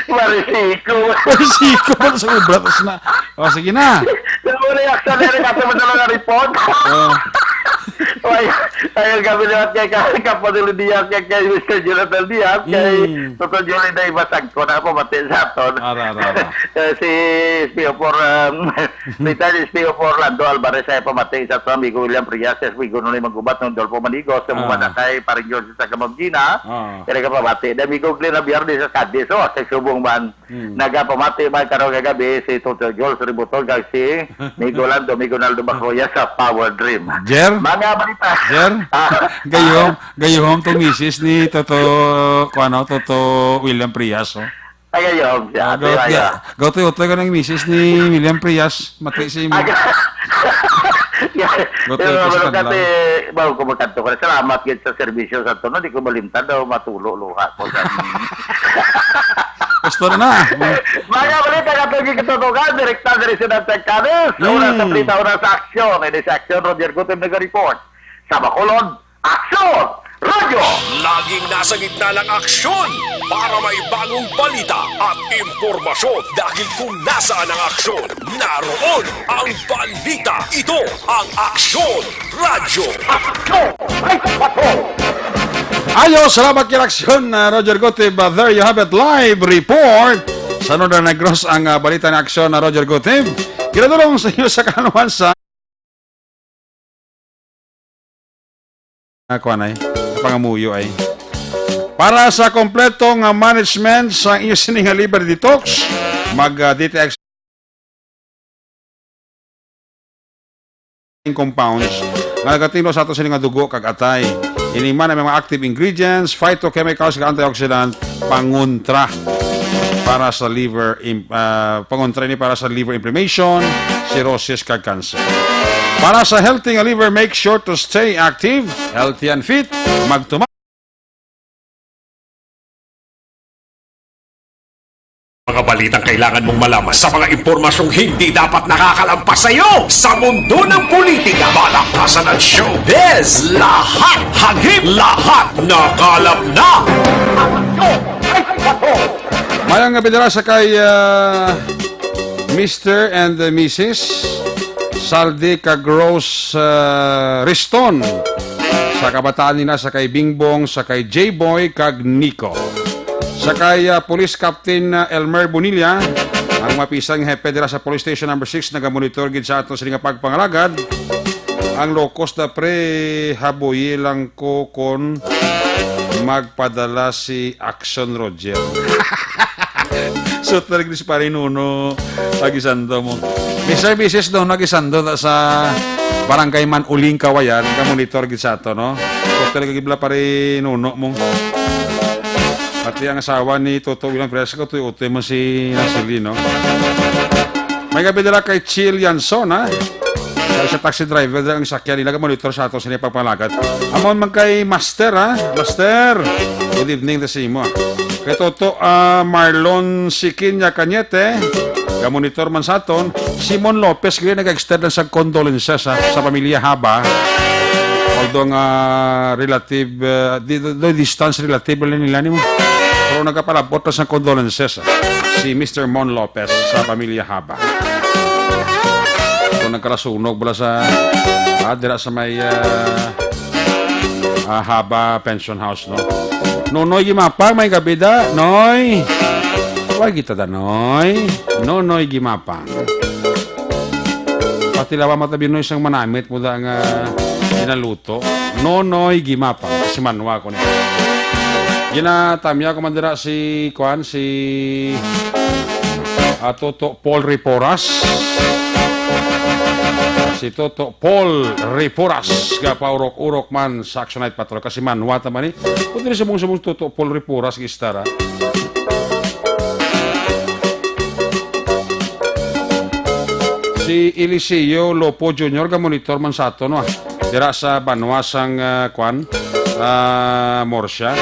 Marisiko. Marisiko, para sa obra, tas na. O, sige na. Yung muna yung action na rin, ato mo na lang report. Oh. Oy, Ayun, kami liwat kay ka-, Kapanilo Diaz, kay, kay Mister Jonathan Diaz, kay Mm. Toto Jolly na iba sagko na pamati sa aton. Ara, ara, ara. Eh, si S P O four, um, retired S P O four Lando Alvarez ay pamati sa aton amigo William Frias, S P Gunuli Magubat, ng Dolfo Manigos, sa Ah. mga na kay Paring George sa Gamagina. Ah. Kaya ka pamati. Na amigo Glenn Javier di sa Cadiz, oh, sa Subong man. Hmm. Nagapamati man karon nga gabi si Toto Jules Ributon kag si Migo Lando, Migo Naldo Bacroya sa Power Dream. Jer? Mga balita. Jer? Ah. Gayom, gayom to misis ni Toto, kuano, Toto William Prias, oh. Ay, gayom siya. Ah, Ate gaw-, Maya. Gaw-, gaw-, gaw-, gaw-, gaw-, gaw-, misis ni William Prias, mati si Migo. Aga. Yeah. Gaw-, gaw-, Pero, gaw-, gaw-, kasi, bago ko magkanto ka, salamat gid sa serbisyo sa tuno, di ko malimtan daw, matulo, luha ko sa Gusto na na. Mga balita nga itong gigitutukan, direkta diri sa Nagtagkanis. Sa una sa Hmm. balita, una sa aksyon. Ini sa aksyon, Roger Gutim nag-report. Sa Bacolod, aksyon! Radyo! Laging nasa gitna ng aksyon para may bagong balita at impormasyon. Dahil kung nasaan ang aksyon, naroon ang balita. Ito ang Aksyon Radyo. Aksyon! Ay, patrol! Ayo, salamat kay Aksyon, uh, Roger Gotib. Uh, there you have it, live report. Sa Northern Negros ang, uh, balita ni Aksyon na Roger Gotib. Ginadulong sa inyo sa kanuhan sa Ah, kuwan ay, pangamuyo ay. Para sa kompleto nga management sa inyo sini nga liver detox, mag, ah, D T X compounds nga nagatinlo sa ato sini nga dugo kag atay. Ini man ang mga active ingredients, phytochemicals, kag antioxidant, pangontra para sa liver im-, ah, pangontra ini para sa liver inflammation, cirrhosis, kag cancer. Para sa healthy nga liver, make sure to stay active, healthy and fit. Magtuma- Mga balitang kailangan mong malaman sa mga impormasyong hindi dapat nakakalampas sa iyo sa mundo ng politika, balaktasan at showbiz. Lahat hagip, lahat nakalap na. Mayang nga bidara sa kay, ah, Mister and, uh, Missus Saldi kag Rose, uh, Riston. Sa kabataan nila, sa kay Bingbong, sa kay J-Boy kag Nico. Sa kay, uh, Police Captain, uh, Elmer Bonilla, ang mapisang hepe dira sa Police Station Number Six, nagamonitor gid sa ato sini nga pagpangalagad. Ang lokos na pre, habuyi lang ko kon magpadala si Action Roger. So, talaga si Pare Nuno Aguisando mo. Mister Missus Nuno Aguisando ta sa Barangay Manuling, Cauayan, ka-monitor gid sa ato, no? So, talaga gid bala Pare Nuno mo. Pati ang asawa ni Toto William Perez, ko, utoy-utoy mo si Nasili, no? May gabi dala kay Chill Yanson, ha? Kay sa taxi driver, dala ang sakyan nila, ka-monitor sa ato sa niyang pagpangalagad. Amon man kay Master, ha? Master! Good evening, da sa imo, ha? Kay Toto, ah, Marlon Sikinya Cañete, ka-monitor man sa aton. Simon Lopez, gini nag-extend lang sa condolences, ha, sa pamilya Haba. Although nga relative, ah, di, di, di distance relative lang nila nimo. Pero nagapalabot na sa condolences, ha, si Mister Mon Lopez sa pamilya Haba. Kung nagkalasunog bala sa, ah, dira sa may, ah, ah, Haba Pension House, no? Nonoy Gimapang, may gabi da, Noy. Wag kita da, Noy. Nonoy Gimapang. Pati lawa mata Binoy sang manamit mo da nga ginaluto. Nonoy Gimapang. Si Manwa ko ni. Ginatamya ko man dira si, kuan, si, ah, Toto Paul Riporas. Si Toto Paul Riporas, gapaurok-urok man sa Action Night Patrol. Kasi Manwa ta man ni. Kung diri sa mong, sa mong Toto Paul Riporas, gistara. Si Eliseo Lopo Junior, ga-monitor man sa ato, no? Dira sa banwa sang, ah, kwan, ah, Murcia.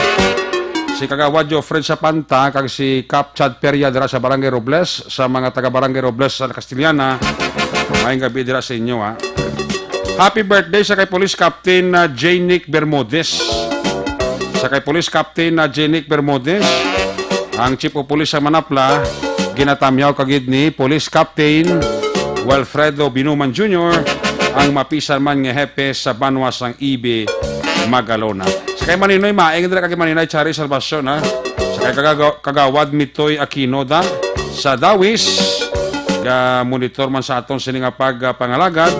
Si Kagawad Geoffrey Sapanta, kag si Kap Chad Peria dira sa Barangay Robles, sa mga taga Barangay Robles sa Castellana. Maayong gabi dira sa inyo, ha. Happy birthday sa kay Police Captain, ah, J Nick Bermudez. Sa kay Police Captain, ah, J Nick Bermudez, ang Chief of Police sa Manapla, ginatamyaw kagid ni Police Captain Wilfredo Binuman Junior, ang mapisan man nga hepe sa banwa sang E B Magalona. Sa kay Maninoy Maing dira kay Maninoy Chari Salvacion, ha. Sa kay Kagaga-, Kagawad Mitoy Aquino da sa Dawis, ga monitor man sa aton sini nga pagpangalagad.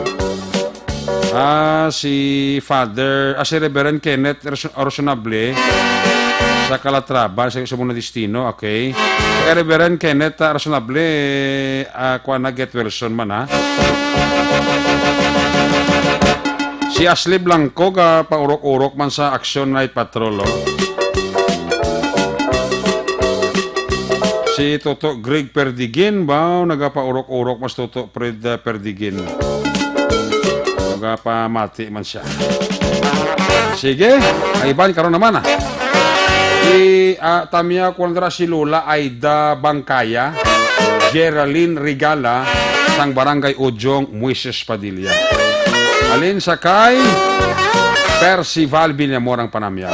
Ah, si Father, ah, si Reverend Kenneth Ros-, Rosonable sa Calatrava, sa, sa Mundo Destino, okay. Kay Reverend Kenneth, ah, Rosonable, ah, kuwan na, get well soon man, ha. Si Ashley Blanco, ga paurok-urok man sa Action Night Patrol, oh. Si Toto Greg Perdigin ba? Nagapaurok-urok mas Toto Fred, uh, Perdigin. Nagapamati man siya. Sige, ang iban karon naman, ah. Si, ah, Tamia Kuandra, si Lola Aida Bangkaya, Geraldine Regala, sang Barangay Ujong, Moises Padilla. Alin sa kay Percival Villamor ang panamya.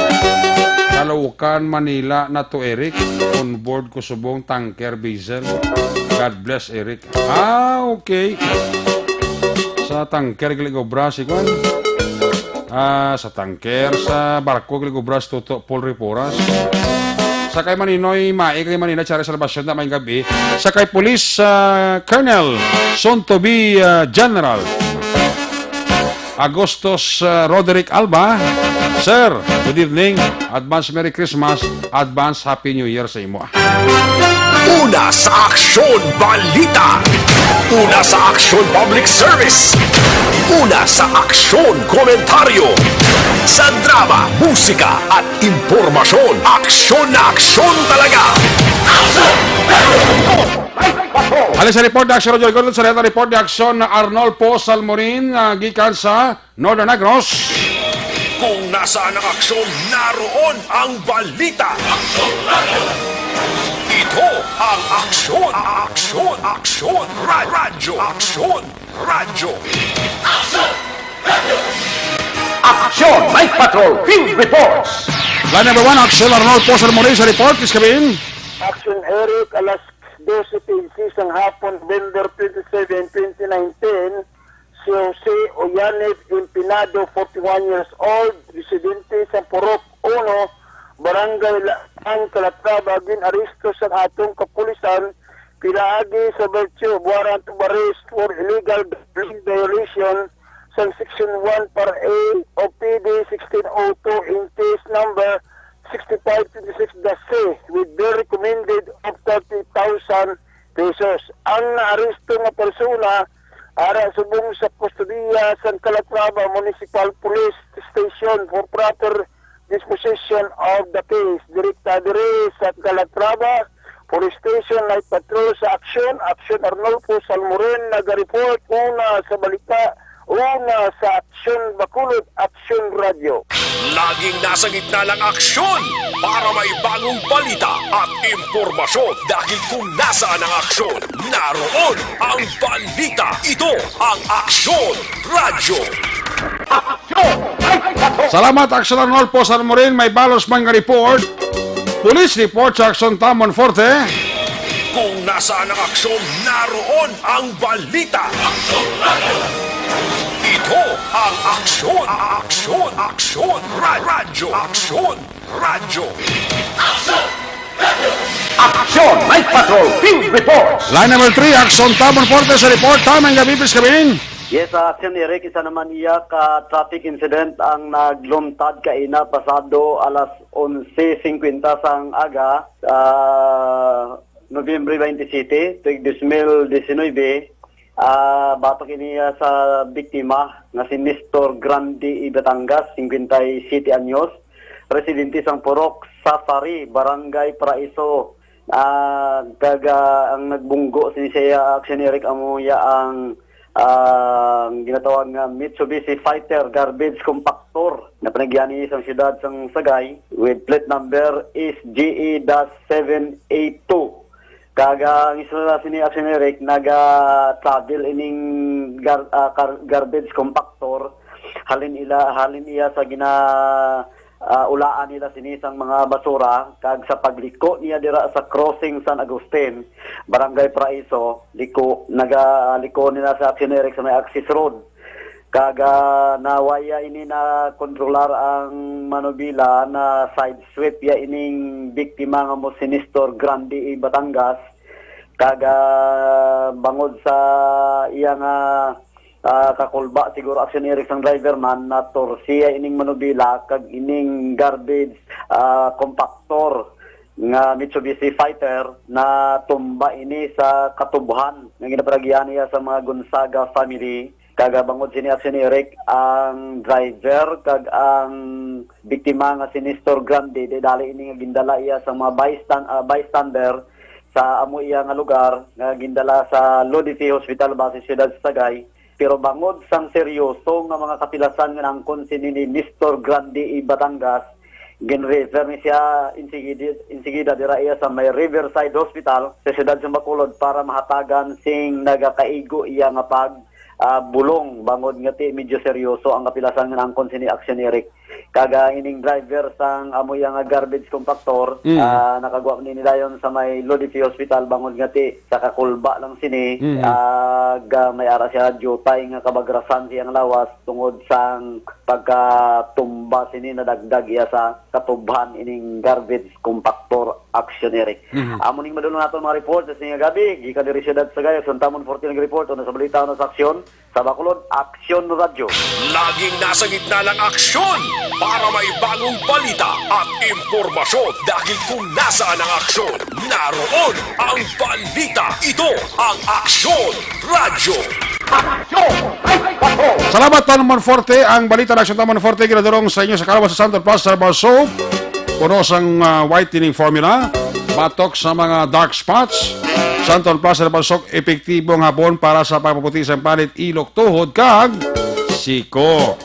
Caloocan, Manila na to, Eric. On board ko subong tanker diesel. God bless, Eric. Ah, okay. Sa tanker, gali ko obra si kwan. Ah, sa tanker, sa barko, gali ko obra si Toto Paul Riporas. Sa kay Maninoy Mai, kay Manina Chari Salvacion, na may gabi. Sa kay Police, ah, Colonel Sonto B, ah, General Agustus, ah, Roderick Alba. Sir, good evening. Advance Merry Christmas. Advance Happy New Year sa imo. Una sa aksyon, balita. Una sa aksyon, public service. Una sa aksyon, komentaryo. Sa drama, musika, at impormasyon, aksyon na aksyon talaga. Halin sa report ni Aksyon Joy Gordon, sa report ni Aksyon Arnolfo Salmorin, ah, gikan sa Northern Negros. Kung nasaan ang aksyon, naroon ang balita. Ito ang Aksyon, Aksyon, Aksyon, Ra-, Radyo, Aksyon, Radyo. Aksyon Night Patrol Field Reports. Line number one, Aksyon Arnolfo Salmorin sa report. Please come in. Action Eric, alas doce quince sang hapon, November twenty-seven, twenty nineteen, si Jose Oyanib Empinado, forty-one years old, residente sa Purok Uno, Barangay Laang, Calatrava, gin-aresto sang atong kapulisan pinaagi sa virtue of warrant of arrest for illegal gambling violation sang Section one para A of P D sixteen oh two in case number sixty-five twenty-six dash C with bail recommended of thirty thousand pesos. Ang naaresto nga persona ara subong sa kustodiya sa Calatrava Municipal Police Station for proper disposition of the case. Direkta diri sa Calatrava Police Station, Night Patrol sa Aksyon, Aksyon Arnolfo Salmoren, nagareport una sa balita, una sa Aksyon Bacolod, Aksyon Radyo. Laging nasa gitna ng aksyon para may bagong balita at impormasyon, dahil kung nasaan ang aksyon, naroon ang balita. Ito ang Aksyon Radyo. Salamat, Aksyon Arnolfo Salmorin. May balos man nga report. Police report sa Aksyon Tamon Forte. Kung nasaan ang aksyon, naroon ang balita. Ito ang Aksyon, Aksyon, Aksyon, Ra-, Radyo, Aksyon, Radyo. Aksyon Night Patrol Field Reports. Line number three, Aksyon Tamon Forte sa report. Tamang gabi, please, kami. Yes, sa Aksyon Eric, isa naman iya ka traffic incident ang nagluntad kaina pasado alas onse singkwenta sang aga, ah, November twenty-seven, tuig dos mil diecinuebe. Ah, batok ini, ah, sa biktima nga si Nestor Grande I. Batangas, singkwenta y siyete anyos, residente sang Purok Safari, Barangay Paraiso. Ah, kag, ah, ang nagbunggo sini sa iya, Aksyon Eric, amo ya ang, ah, ang ginatawag nga Mitsubishi Fighter garbage compactor na pinagiani sang siyudad sang Sagay with plate number S G A dash seven eight two. Kag, ah, ang istorya sini, Aksyon Eric, naga-travel ining gar-, ah, car-, garbage compactor. Halin ila, halin iya sa gina-, ah, ulaan nila sini sang mga basura, kag sa pagliko niya dira sa crossing San Agustin, Barangay Paraiso, liko, naga-, liko nila sa Aksyon Eric sa may access road. Kag, ah, nawaya ini na kontrolar ang manubila, na side sweep ya ining biktima nga mo si Nestor Grande, A, Batangas. Kag, ah, bangod sa iya nga, ah, kakulba, siguro action, Eric, sang driver man, natorsiya ining manubila kag ining garbage, ah, compactor nga Mitsubishi Fighter, natumba ini sa katubhan nga ginaparagyan niya sa mga Gonzaga family. Kag, ah, bangod sini action, Eric, ang driver kag ang biktima nga si Nestor Grande, di dali ini nga gindala iya sa mga bystan-, ah, bystander sa amo iya nga lugar, nga gindala sa Lodifi Hospital base siyudad sa Sagay. Pero bangod sang seryoso nga mga kapilasan nga naangkon sini ni Nestor Grande, A, Batangas, ginrefer ni siya insigidi-, insigida dira iya sa may Riverside Hospital sa siyudad sa Bacolod para mahatagan sing nagakaigo iya nga pag, ah, bulong, bangod nga ti medyo seryoso ang kapilasan nga naangkon sini action, Eric. Kag, ah, ining driver sang amo iya nga garbage compactor, Mm. ah, nakagwa ni dayon sa may Lodifi Hospital, bangod nga ti sa kakulba lang sini, Mm. ah, ga-, may ara siya diutay nga kabagrasan siyang lawas tungod sang pagkatumba sini, nadagdag iya sa katubhan ining garbage compactor action, Eric. Mhm. Amo ning madulong naton mga report sa sining gabi, gikan diri siyudad sa Sagay, Santamon Forte nag-report, una sa balita, una sa aksyon, sa Bacolod, Aksyon Radyo. Laging nasa gitna ng aksyon para may bagong balita at impormasyon, dahil kung nasaan ang aksyon, naroon ang balita. Ito ang Aksyon Radyo. Salamat, Tan Monforte. Ang balita ng Aksyon Tan Monforte ginadurong sa inyo sa kalawas sa Santon Plus Herbal Soap. Puno sang, ah, whitening formula, batok sa mga dark spots. Santon Plus Herbal Soap, epektibo nga hapon para sa pagpaputi sang panit, ilok, tuhod, kag siko.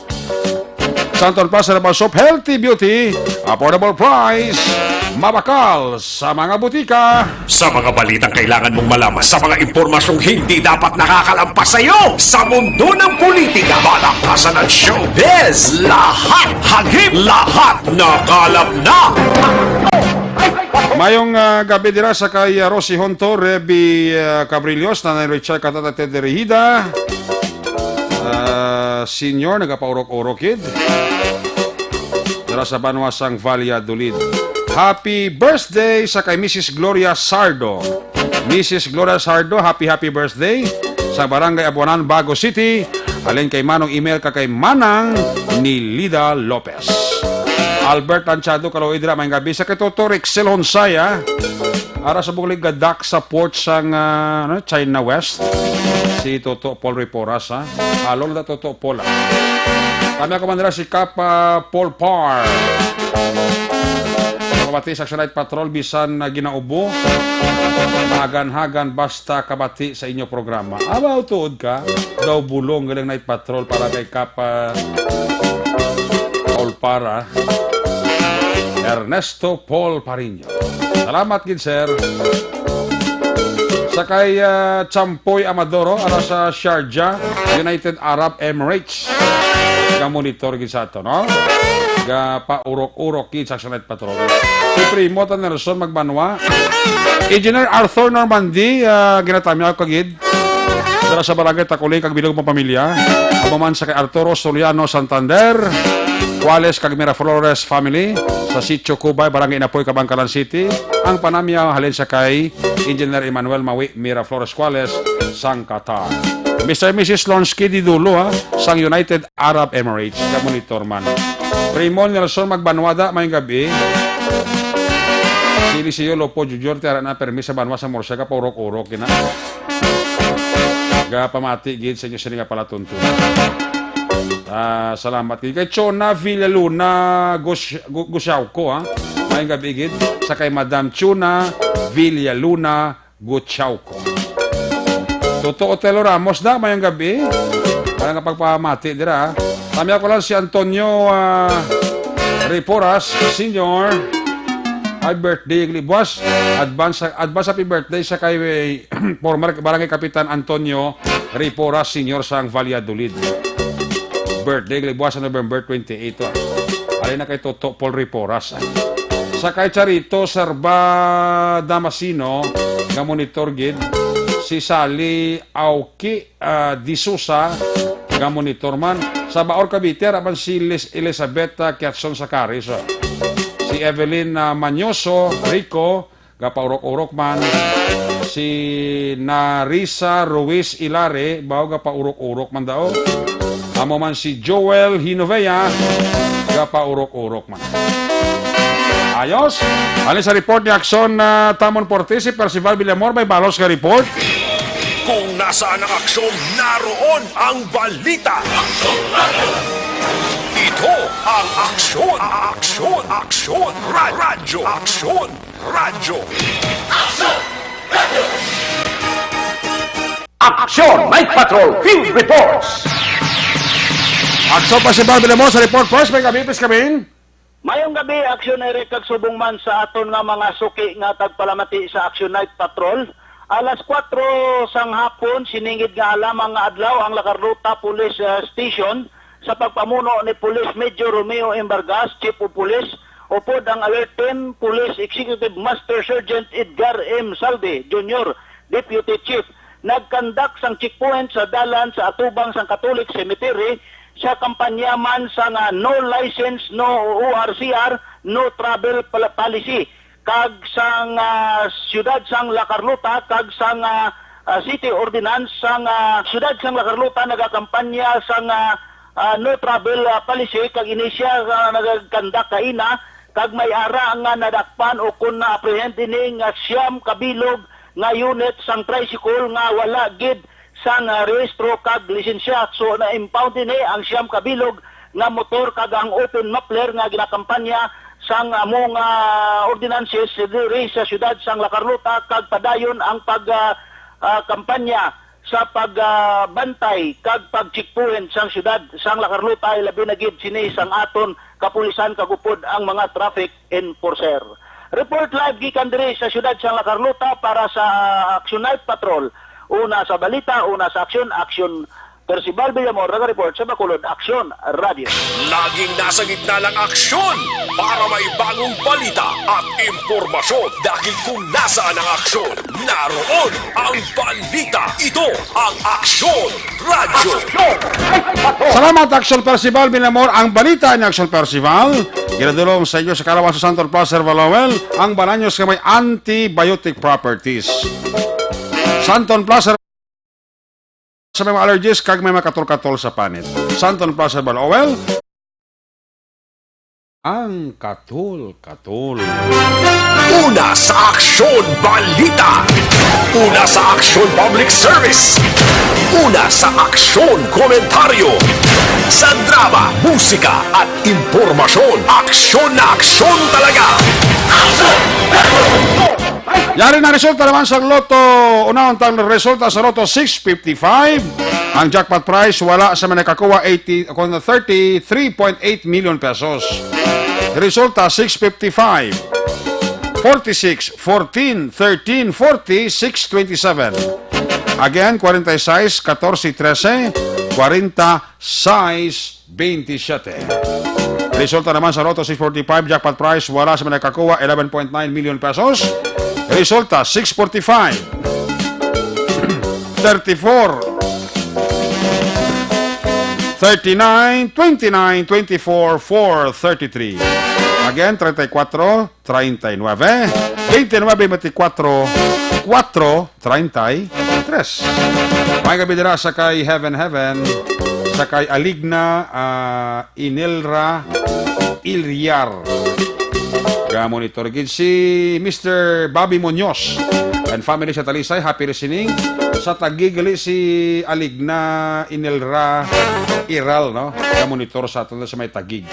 Santon Plus Herbal Soap, healthy beauty, affordable price, mabakal sa mga butika. Sa mga balitang kailangan mong malaman, sa mga impormasyong hindi dapat nakakalampas sa iyo, sa mundo ng politika, balaktasan at showbiz, lahat hagip, lahat nakalap na. Mayong, ah, gabi dira sa kay, ah, Rosie Honto, Reby, ah, Cabrillos, Nanay Richard Katata, Ted Derihida, ah, Senior, nagapaurok-urok gid. Dira sa banwa sang Valladolid. Happy birthday sa kay Missus Gloria Sardo. Missus Gloria Sardo, happy, happy birthday sa Barangay Abuanan, Bago City. Halin kay Manong Emel kag kay Manang Nilida Lopez. Albert Tanchado, kaluoy dira, mayong gabi. Sa kay Toto Rexel Honsaya, ara sa buklig gadak sa port sang, ah, ano, China West. Si Toto Paul Riporas, ha? Halong na Toto Paul, ha? Kami ako man dira si Kap, ah, Paul Par. Kabati sa Action Night Patrol, bisan na ginaubo, mahagan-hagan, basta kabati sa inyo programa. Abaw, tuod ka, daw bulong galing Night Patrol para kay Kap, ah, Paul Par, ah. Ernesto Paul Pariño. Salamat gid, sir. Sa kay, ah, Champoy Amadoro, ara sa Sharjah, United Arab Emirates. Ga-monitor gid sa ato, no? Ga-paurok-urok gid sa Action Night Patrol. Si Primo ta Nelson Magbanwa. Engineer Arthur Normandy, ah, ginatamyaw ka gid. Dira sa Barangay Takuling kag bilog mo pamilya. Amo man sa kay Arturo Soliano Santander, Cuales kag Miraflores family, sa Sitio Cubay, Barangay Inapoy, Kabankalan City. Ang panamyaw halin sa kay Engineer Emmanuel Mawi Miraflores Cuales, sang Qatar. Mister Missus Lonsky Didulo, ha, sang United Arab Emirates, ga-monitor man. Raymond Nelson Magbanwada, mayong gabi. Si Eliseo Lopo Junior, ti ara na permi sa banwa sa Morse, gapaurok-urok, kina. Gapamati gid sa inyo sini nga palatuntunan. Ah, salamat gid kay Chona Villaluna Gus-, Gu-, Gusiauco, ha? Mayong gabi gid sa kay Madam Chona Villaluna Gusiauco. Toto Otelo Ramos na, mayong gabi. Para nga pagpamati dira, ha? Kami ako lang si Antonio, ah, Riporas Senior. Ay, birthday, Libuas. Advance, advance happy birthday sa kay former Barangay Kapitan Antonio Riporas Senior sang Valladolid. Birthday, Libuas, sa November twenty-eight, ah. Alin na kay Toto Paul Riporas, ah. Sa kay Charito Serba Damasino, nga monitor gid, si Sally Auki, ah, D'Souza, Ga monitor man. Sa Baur, Cavite, ara man si Lis-, Elizabeth, ah, Kiatson Sacaris, ah. Si Evelyn, ah, Manyoso Rico, gapaurok-urok man. Si Narisa Ruiz Ilare, baw gapaurok-urok man daw. Amo man si Joel Hinovea, gapaurok-urok man. Ayos. Halin sa report ni Aksyon, ah, Tamon Porte, si Percival Villamor may balos nga report. Kung nasaan ang aksyon, naroon ang balita. Ito ang Aksyon, Aksyon, Aksyon, Ra-, Radyo, Aksyon, Radyo. Aksyon Night Patrol Field Reports. Aksyon Percival Villamor sa report first. May gabi, please, kami. Mayong gabi, Aksyon Eric, kag subong man sa aton nga mga suki nga tagpalamati sa Aksyon Night Patrol. Alas kuwatro sang hapon, siningid nga halamang nga adlaw, ang La Carlota Police, ah, Station sa pagpamuno ni Police Major Romeo M. Vargas, Chief of Police, upod ang Alert Team, Police Executive Master Sergeant Edgar M. Salde Junior, Deputy Chief, nagkandak sang checkpoint sa dalan sa atubang sang Catholic Cemetery sa kampanya man sang, ah, No License, No O R C R, No Travel Pal-, Policy, kag sang, ah, siyudad sang La Carlota kag sang, ah, ah, City Ordinance sang, ah, siyudad sang La Carlota nagakampanya sang, ah, ah, No Travel, ah, Policy, kag ini siya, ah, nagakandak kaina, kag may ara nga nadakpan o kon na-apprehend ini nga siyam kabilog nga unit sang tricycle nga wala gid sang, ah, rehistro kag lisensya. So, na-impound ini ang siyam kabilog nga motor kag ang open muffler nga ginakampanya sang amo nga ordinances diri sa siyudad sang La Carlota, kag padayon ang pag, ah, ah, kampanya sa pag, ah, bantay kag pag-checkpoint sang siyudad sang La Carlota, ilabi na gid sini sang aton kapulisan kag upod ang mga traffic enforcer. Report live gikan diri sa siyudad sang La Carlota para sa Action Night Patrol. Una sa balita, una sa aksyon, Aksyon Percival Villamor, naga-report sa Bacolod Aksyon Radio. Laging nasa gitna ng aksyon para may bagong balita at impormasyon. Dahil kung nasaan ang aksyon, naroon ang balita. Ito ang Aksyon Radyo. Salamat, Aksyon Percival Villamor. Ang balita ni Aksyon Percival, ginadulong sa inyo sa kalawan sa Santon Plus Herbal Oil, ang balanyos nga may antibiotic properties. Santon Plus Her-, sa may mga allergies kag may mga katol-katol sa panit. Santon Plus Herbal Oil, ang katol-katol. Una sa aksyon, balita. Una sa aksyon, public service. Una sa aksyon, komentaryo. Sa drama, musika, at impormasyon, aksyon na aksyon talaga. Yari na resulta naman sa Lotto. Unahon tang resulta sa Lotto six fifty-five. Ang jackpot prize wala sa may nakakuha eighty, kung thirty-three point eight million pesos. Resulta six fifty-five, forty-six, fourteen, thirteen, forty, six twenty-seven. Again, forty-six, fourteen, thirteen, fourteen, forty, six twenty-seven. Resulta naman sa Lotto six forty-five, jackpot prize, wala sa may nakakuha, eleven point nine million pesos. Resulta, six forty-five, thirty-four, thirty-nine, twenty-nine, twenty-four, four thirty-three. Again, treinta y cuatro, treinta y nueve, veintinueve, veinticuatro, cuatro, treinta y tres. May gabi dira sa kay Heaven Heaven, sa kay Aligna, ah, Inelra Ilyar. Ga-monitor gid si Mister Bobby Muñoz and family sa Talisay. Happy listening. Sa Taguig gali si Aligna Inelra Iral, no? Ga-monitor sa aton sa may Taguig.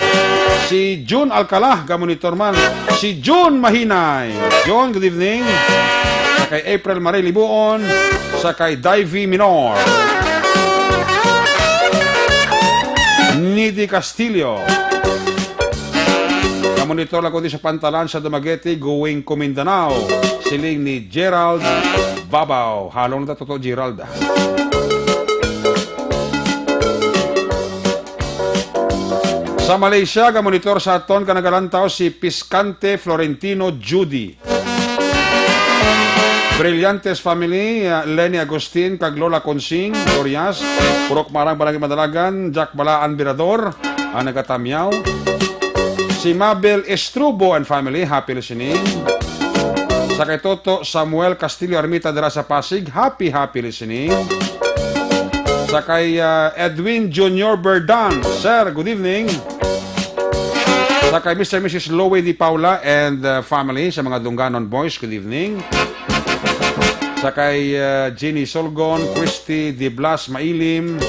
Si June Alcala, ga-monitor man. Si June Mahinay. June, good evening. Sa kay April Marie Libuon, sa kay Divey Minor. Nidi Castillo. Ga-monitor lang ko di sa Pantalan sa Dumaguete, going to Mindanao. Siling ni Gerald Babaw. Halong na to, Gerald, ah. Sa Malaysia, ga-monitor sa aton ka nagalantaw si Piscante Florentino Judy. Brillantes family, ah, Lenny Agustin, kag Lola Consing Dorias, Purok Marang, Barangay Madalagan, Jack Balaan Birador, ang nagatamyaw. Si Mabel Estrubo and family, happy listening. Sa kay Toto Samuel Castillo Armita dira sa Pasig, happy, happy listening. Sa kay, ah, Edwin Junior Berdan, Sir, good evening. Sa kay Mister Missus Loe Di Paula and, uh, family, sa mga Dunganon Boys, good evening. Sa kay, uh, Jeannie Solgon, Christy Di Blas Mailim.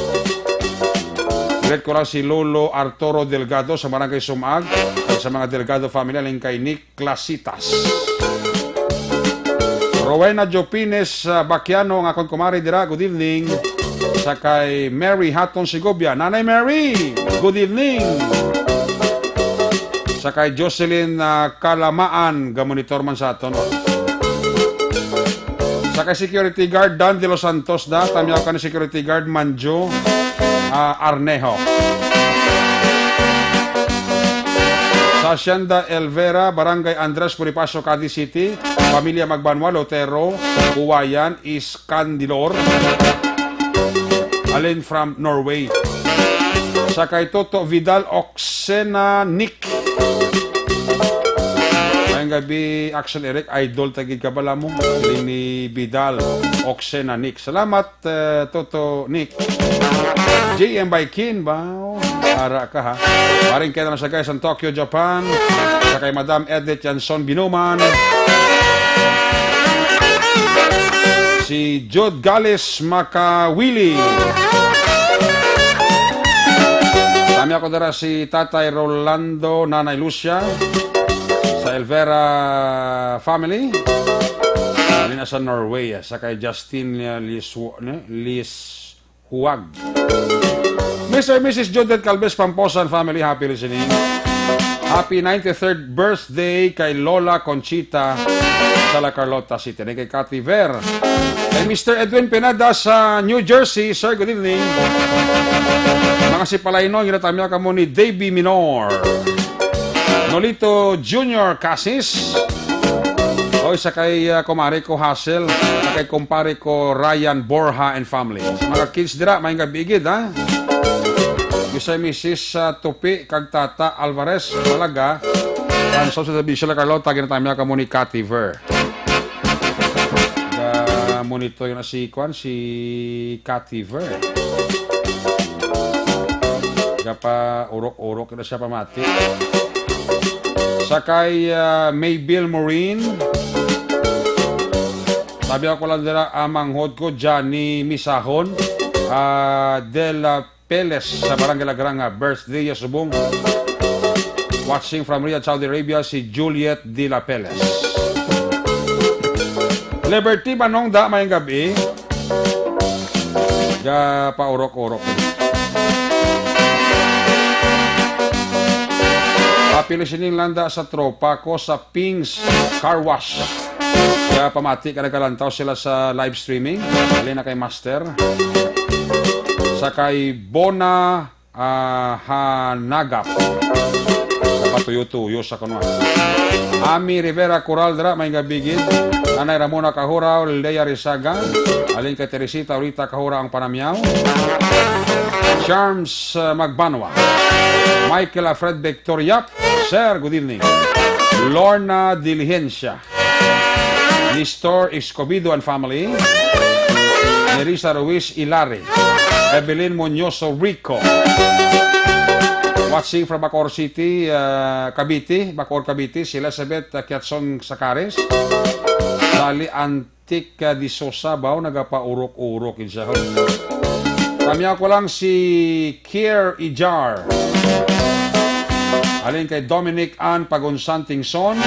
Greet ko lang si Lolo Arturo Delgado sa Barangay Sumag, sa mga Delgado family, aling kay Nick Clasitas. Rowena Jopines, uh, Baquiano, ang akon kumari dira, good evening. Sa kay Mary Hatton Segovia. Nanay Mary, good evening. Sa kay Jocelyn, ah, Kalamaan, gamonitor man sa aton. Sa kay security guard Dan De Los Santos, da, tamyaw ka ni security guard Manjo, ah, Arnejo. Sa Hacienda Elvera, Barangay Andres, Bonifacio, Cadiz City, pamilya Magbanwa, Lotero, Buwayan, Iscandilor. Alin from Norway. Sa kay Toto Vidal Oxena Nick. Maayong gabi, Action Eric. Idol ta gid ka bala mo. Siling ni Vidal Oxena Nick. Salamat, eh, Toto Nick. J M by Kin ba? Ara ka, ha? Maring kay naman sa guys, ang Tokyo, Japan. Sa kay Madam Edith Yanson Binuman. Si Jude Gales Makawili. Kami ako dara si Tatay Rolando, Nanay Lucia, sa Elvera family. Alin na sa Norway, ah, sa kay Justin, ah, Liswo-, ne? Lis Huwag. Mister and Missus Judith Calves Pamposan family, happy listening. Happy ninety-third birthday kay Lola Conchita sa La Carlota City. Ni kay Cathy Ver. Kay Mister Edwin Pineda sa New Jersey, sir, good evening. Mga Sipalaynon, ginatamya kamo ni Davey Minor. Nolito Junior Casis. Oy, sa kay, ah, kumare ko Hassel, sa kay kumpare ko Ryan Borja and family. Sa mga kids dira, maayong gabi gid, ha? Bisay Missus, ah, Tupi kag Tata Alvarez, Malaga. Ang sa sa Bisila Carlota, ginatamya kamo ni Cathy Ver. Ga-monitor na si, kwan, si Cathy Ver. Gapa urok-urok na siya pamati. Sa kay, ah, Maybel Morin. Sabi ako lang dira, ah, manghod ko, Johnny Misahon, ah, de la Peles sa Barangay Lagranga. Birthday ya subong. Watching from Riyadh, Saudi Arabia, si Juliet de la Peles. Liberty Manong da, maayong gabi. Ga paurok-urok. Happy listening lang da sa tropa ko sa Pings Car Wash. Ga pamati ka, nagalantaw sila sa live streaming. Dali na kay Master. Sa kay Bona, ah, Hanagap. Napatuyo-tuyo sa kuno. Ami Rivera Coral dira, maayong gabi gid. Nanay Ramona Kahuraw, Lea Rizaga, alin kay Teresita Rita Kahura ang panamyaw. Charms, ah, Magbanwa. Michael Alfred Victor Yap, sir, good evening. Lorna Diligencia. Nestor Escobedo and family. Nerissa Ruiz Ilare. Evelyn Muñoz Rico. Watching from Bacoor City, uh, Cavite, Bacoor, Cavite, si Elizabeth, uh, Kiatson Sacares. Sally Antica de Sosa, bao, nagapaurok-urok yun siya. Kami ako lang si Kier Ijar. Alin kay Dominic Ann Pagunsan Tingson.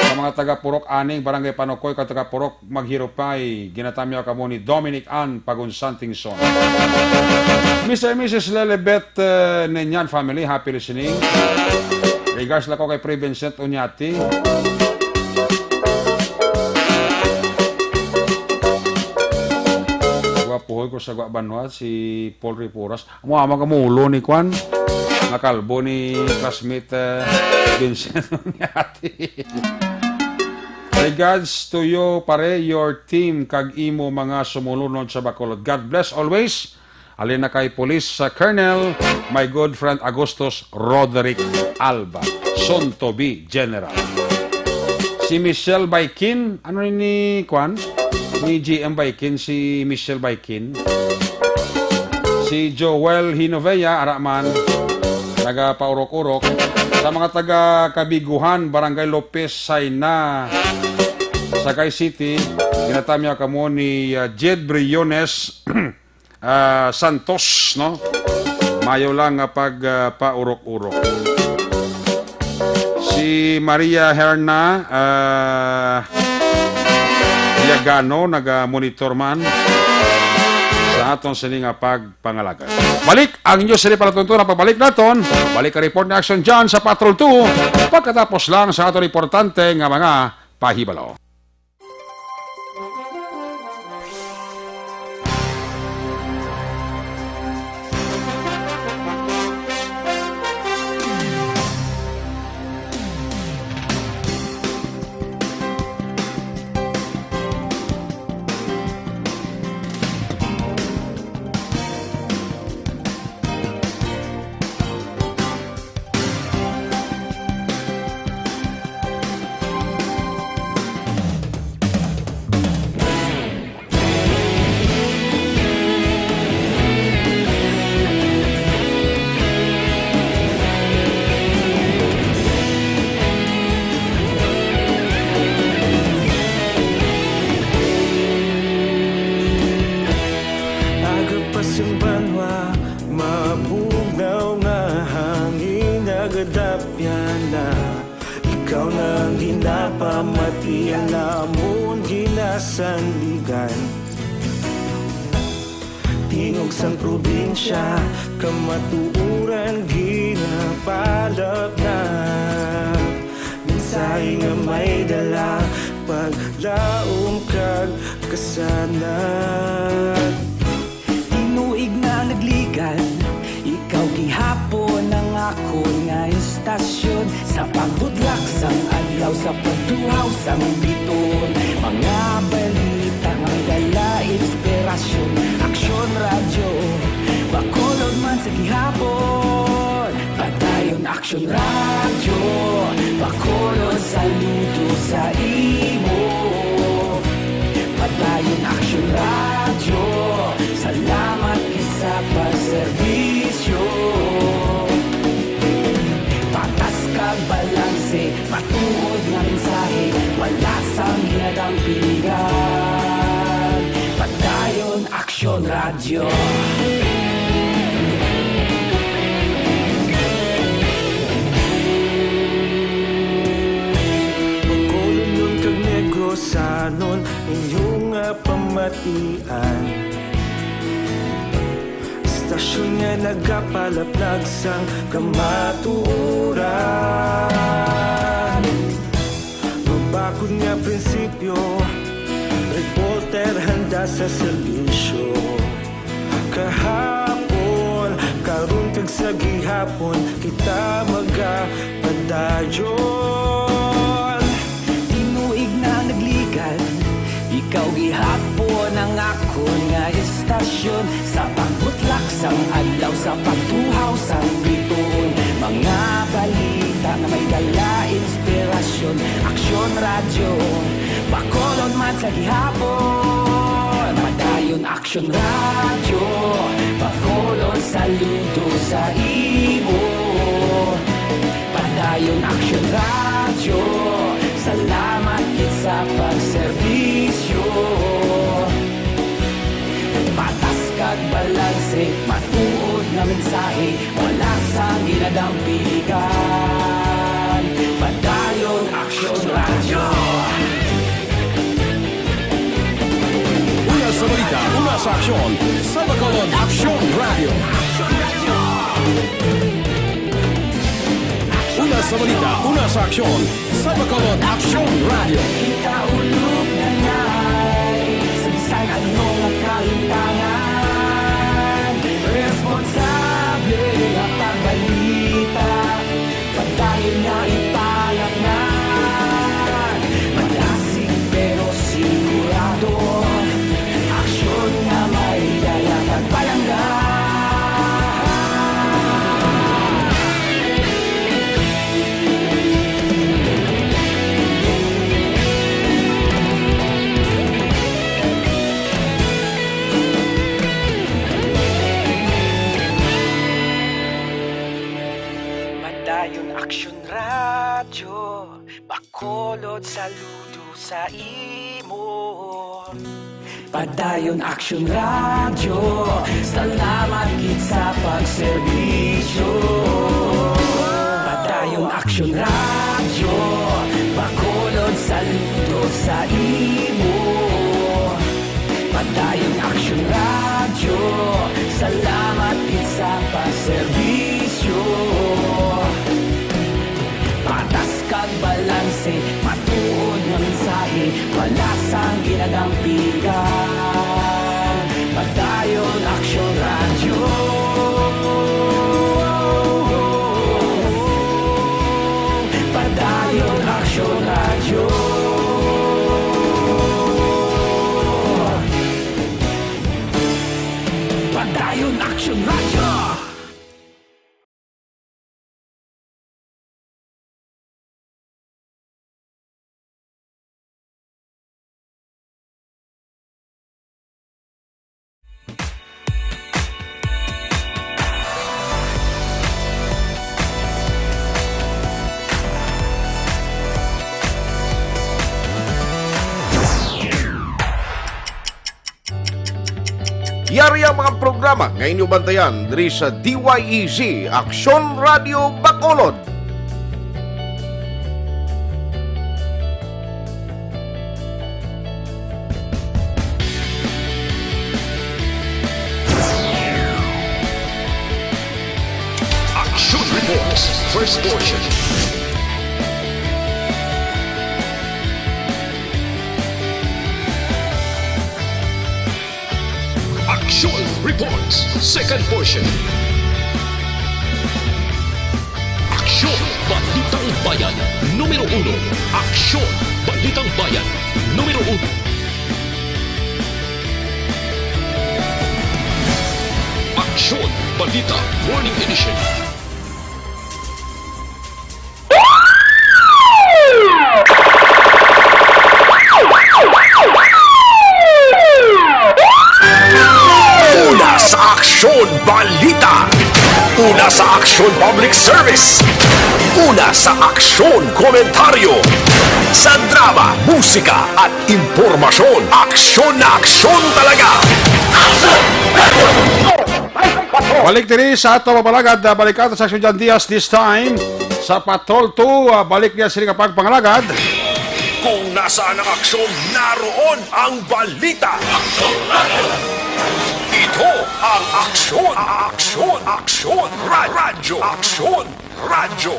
Sa mga taga Purok Aning, Barangay Panukoy, kag taga Purok Maghirupay, ginatamyaw kamo ni Dominic Ann Pagunsan Tingson. Mister and Missus Lelebet, eh, Nenyan family, happy listening. Regards lang ko kay Pre Vincent Unyati. Gwapuhoy ko sa Gwa Banwa, si Paul Ripuras. Amo, amo ka mulo ni Kwan. Nga kalbo ni classmate, eh, Vincent Unyati. Regards to you, pare, your team, kag imo mga sumulunod sa Bacolod. God bless always. Alin na kay Police, uh, Colonel, my good friend Agustus Roderick Alba, soon to be General. Si Michelle Baikin, ano ni, kwan? Ni G M Baikin, si Michelle Baikin. Si Joel Hinovea, ara man, nagapaurok-urok. Sa mga taga Kabiguhan, Barangay Lopez, Saina, Sagay City, ginatamyaw kamo ni, ah, Jed Briones, ah, Santos, no? Mayo lang nga pag, ah, paurok-urok. Si Maria Herna, ah, Yagano, naga-monitor man sa aton sini nga pagpangalagad. Balik ang inyo sini palatuntunan. Pagbalik naton, balik ang report ni Action John sa Patrol two. Pagkatapos lang sa aton importante nga mga pahibalo. Aga pa sing banwa, mabugnaw nga hangin, nagadapyan na. Ikaw na ang ginapamati, ang amon ginasandigan. Tingog sang probinsya, kamatuoran ginapalapnap. Mensahe nga may dala, paglaom kag kasanag. Tinuig na nagligad, ikaw gihapon ang akon nga istasyon. Sa pagbudlak sang adlaw, sa pagtuhaw sang biton, mga balita nga may dala inspirasyon. Aksyon Radyo, Bacolod man sa gihapon. Padayon Aksyon Radyo, Bacolod, saludo sa imo. Padayon Aksyon Radyo, salamat gid sa pagserbisyo. Patas kag balanse, matuod nga mensahe, wala sang ginadampigan. Padayon Aksyon Radyo. Bacolodnon kag Negrosanon, inyo nga pamatian. Istasyon nga nagapalaplag sang kamatuoran. Mabakod nga prinsipyo, reporter handa sa serbisyo. Kahapon, karon kag sa gihapon, kita magapadayon. Tinuig na nagligad, ikaw gihapon ang akon nga istasyon. Sa pagbutlak sang adlaw, sa pagtuhaw sang bituon, mga balita nga may dala inspirasyon. Aksyon Radyo, Bacolod man sa gihapon. Padayon Aksyon Radyo, Bacolod, saludo sa imo. Padayon Aksyon Radyo, salamat gid sa pagserbisyo. Patas kag balanse, matuod nga mensahe, wala sang ginadampigan. Padayon Aksyon Radyo. Una sa balita, una sa aksyon, sa Bacolod Aksyon Radyo. Una sa balita, una sa aksyon, sa Bacolod Aksyon Radyo. Kita ulog na ngay, sa bisan ano nga kahitangan, responsable nga pagbalita, padayon nga ipalapngan. Madasi Radyo Bacolod, saludo sa imo. Padayon Aksyon Radyo, salamat gid sa pagserbisyo. Padayon Aksyon Radyo, Bacolod, saludo sa imo. Padayon Aksyon Radyo, salamat gid sa pagserbisyo. Patas kag balanse, matuod nga mensahe, wala sang ginadampigan. Padayon Aksyon Radyo. Padayon Aksyon Radyo. Padayon Aksyon Radyo. Yari ang mga programa nga inyo bantayan diri sa D Y E Z, Aksyon Radio Bacolod. Action Reports, first portion. Action Reports, second portion. Aksyon, Balitang Bayan, numero uno. Aksyon, Balitang Bayan, numero uno. Aksyon, Balita, Morning Edition. Una sa aksyon, balita. Una sa aksyon, public service. Una sa aksyon, komentaryo. Sa drama, musika, at impormasyon, aksyon na aksyon talaga. Balik diri sa ato, mga palagad, ah, balik ato sa Aksyon Jan Diaz, this time sa Patrol two, ah, balik niya sila kapag pangalagad. Kung nasaan ang aksyon, naroon ang balita. Ito ang aksyon, aksyon, aksyon, ra-, radyo, aksyon. Radyo.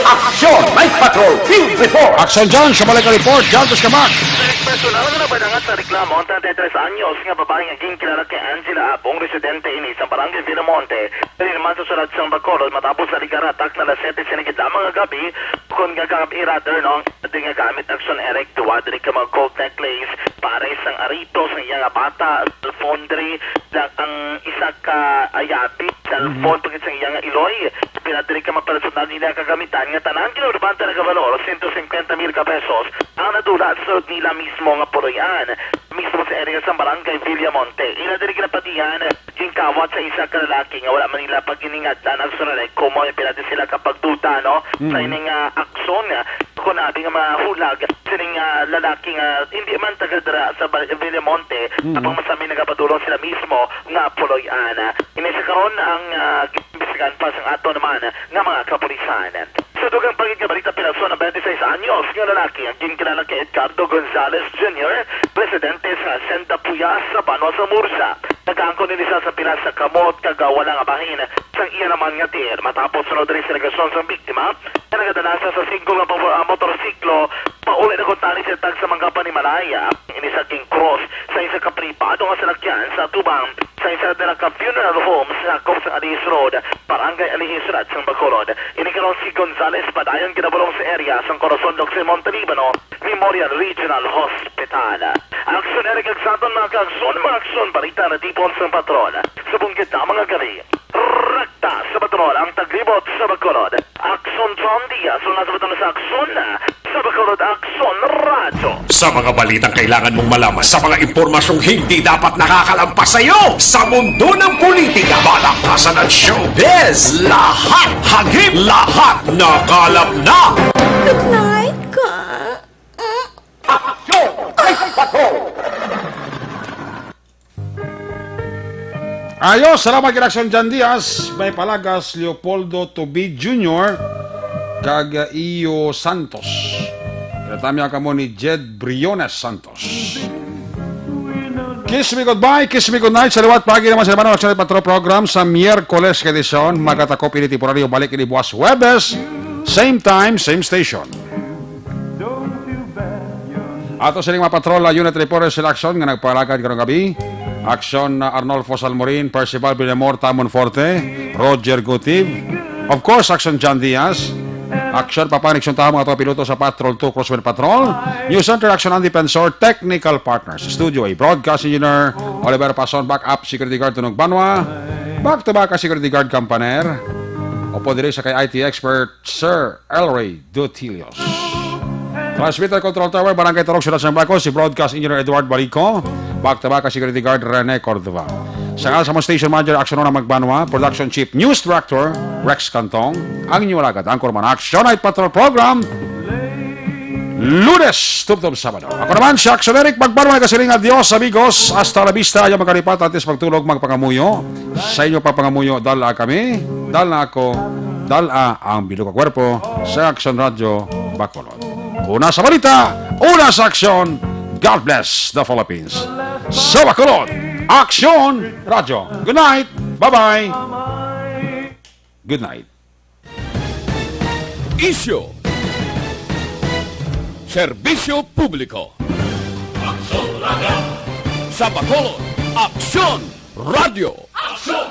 Aksyon! Night Patrol! Field Report! Aksyon dyan! Sa balik ang report, Jantos Kamak! Personal nga nagpadangat sa reklamo ang treinta y tres anyos nga babae nga ginkilala kay Angela Abong, residente ini sa Barangay Villamonte, diri naman sa syudad sang Bacolod, matapos naligar atak na alas siyete sini gid lamang nga gabi, kon nga gabi, rather, no, ang di nga gamit aksyon erek, duwa diri ka mga gold necklace, pares sang arito sang iya nga bata, cellphone diri, lang ang isa ka ayabi, cellphone, pagkit sang iya nga iloy. Pila diri ka mga personal nila kagamitan nga tanan ginulubanta nagabalor sento singkwenta mil ka pesos ang nadula sa sulod nila mismo nga puloy-an, mismo sa area sa Barangay Villamonte. Ila diri ginapatihan, ginkawat sa isa ka lalaki nga wala man nila paghiningad-an ang sunod, kumo pila di sila kapagduda, no? Sa ining, ah, aksyon, ah, kun abi nga mahulag sining, ah, lalaki nga hindi man taga dira sa Bar-, Villamonte, apang masami nagapadulong sila mismo nga puloy-an. Ini sa karon ang, ah, giimbestigahan pa sang ato naman nga mga kapulisan. Sa dugang pa gid nga balita, pinaso ang twenty-six anyos nga lalaki ang ginkilala kay Edgardo Gonzalez Junior, residente sa Hacienda Puyas sa Banwa sa Murcia. Nagaangkon ini sa, sa pilas sa kamot kag, ah, wala nga bahin sang iya naman nga tiil. Matapos sunod diri sa alegasyon sang biktima, nga nagadala sa, sa singko nga pabo-, ah, motorsiklo, pauli na kuntani sa tag sa mga panimalay. Ini sa King Cross sa isa ka pribado nga salakyan sa atubang sa isa dira ka funeral home sa sakop sa Alihis Road, Barangay Alihis, syudad sang Bacolod. Ini karon si Gonzales padayon ginabulong sa area sang Corazon Locsin Monte Libano Memorial Regional Hospital. Aksyon, Eric Agsaton, mga kaaksyon, mga aksyon, balita natipon sang patrol. Subong kita, mga gabi. Rekta sa patrol ang taglibot sa Bacolod. Aksyon John Diaz, wala sa patrol sa aksyon. Sa Bacolod Aksyon Radyo. Sa mga balitang kailangan mong malaman, sa mga impormasyong hindi dapat nakakalampas sa iyo, sa mundo ng politika, balaktasan at showbiz, lahat hagip, lahat nakalap na. Good night, ka. Aksyon! Ay, Patrol! Ayo, salamat kay Aksyon John Diaz, may palagas Leopoldo Tubi Junior, kag, uh, Iyo Santos. Kinatami kamo ni Jed Briones Santos. Kiss me goodbye, kiss me goodnight. Sa liwat pagi naman sa Hermano Aksyon Patrol program sa Miyerkules kay edisyon. Magatakop ini temporaryo, balik ini buwas Huwebes. Same time, same station. Ato sining mga patrol, uh, unit reporter sila Aksyon nga nagpalagad karong gabi. Aksyon, uh, Arnolfo Salmorin, Percival Villamor, Tamon Forte, Roger Gutiv. Of course, Aksyon John Diaz. Aksyon Papa Nixon Taha, mga piloto sa Patrol two Crosswind Patrol. News Center, Aksyon Andy Pensor, technical partners. Studio A, broadcast engineer Oliver Pason, backup security guard Tunog Banwa. Back to back, security guard Campaner. Opo diri sa kay I T expert, Sir Elray Dutilios. Transmitter Control Tower, Barangay Turok, Siyudad sang Bacol, si Broadcast Engineer Edward Balico. Back to back, security guard Rene Cordova. Sa ngalan sa mga station manager, Aksyon Una Magbanwa, Production Chief, News Director, Rex Cantong, ang inyong alagad, Anchorman, Action Night Patrol Program, Lunes, tubtob Sabado. Ako naman si Aksyon Eric Magbanwa, nagasiling, "Adios, amigos. Hasta la vista." Ayaw magkalipat, antes magtulog, magpangamuyo. Sa inyo pa pangamuyo, dala kami, dala ako, dala ang bilog nga kwerpo sa Aksyon Radyo Bacolod. Una sa balita, una sa aksyon. God bless the Philippines. Sa Bacolod, Aksyon Radyo. Good night. Bye-bye. Good night. Isyu. Serbisyo publiko. Aksyon Radyo. Sa Bacolod, Aksyon Radyo.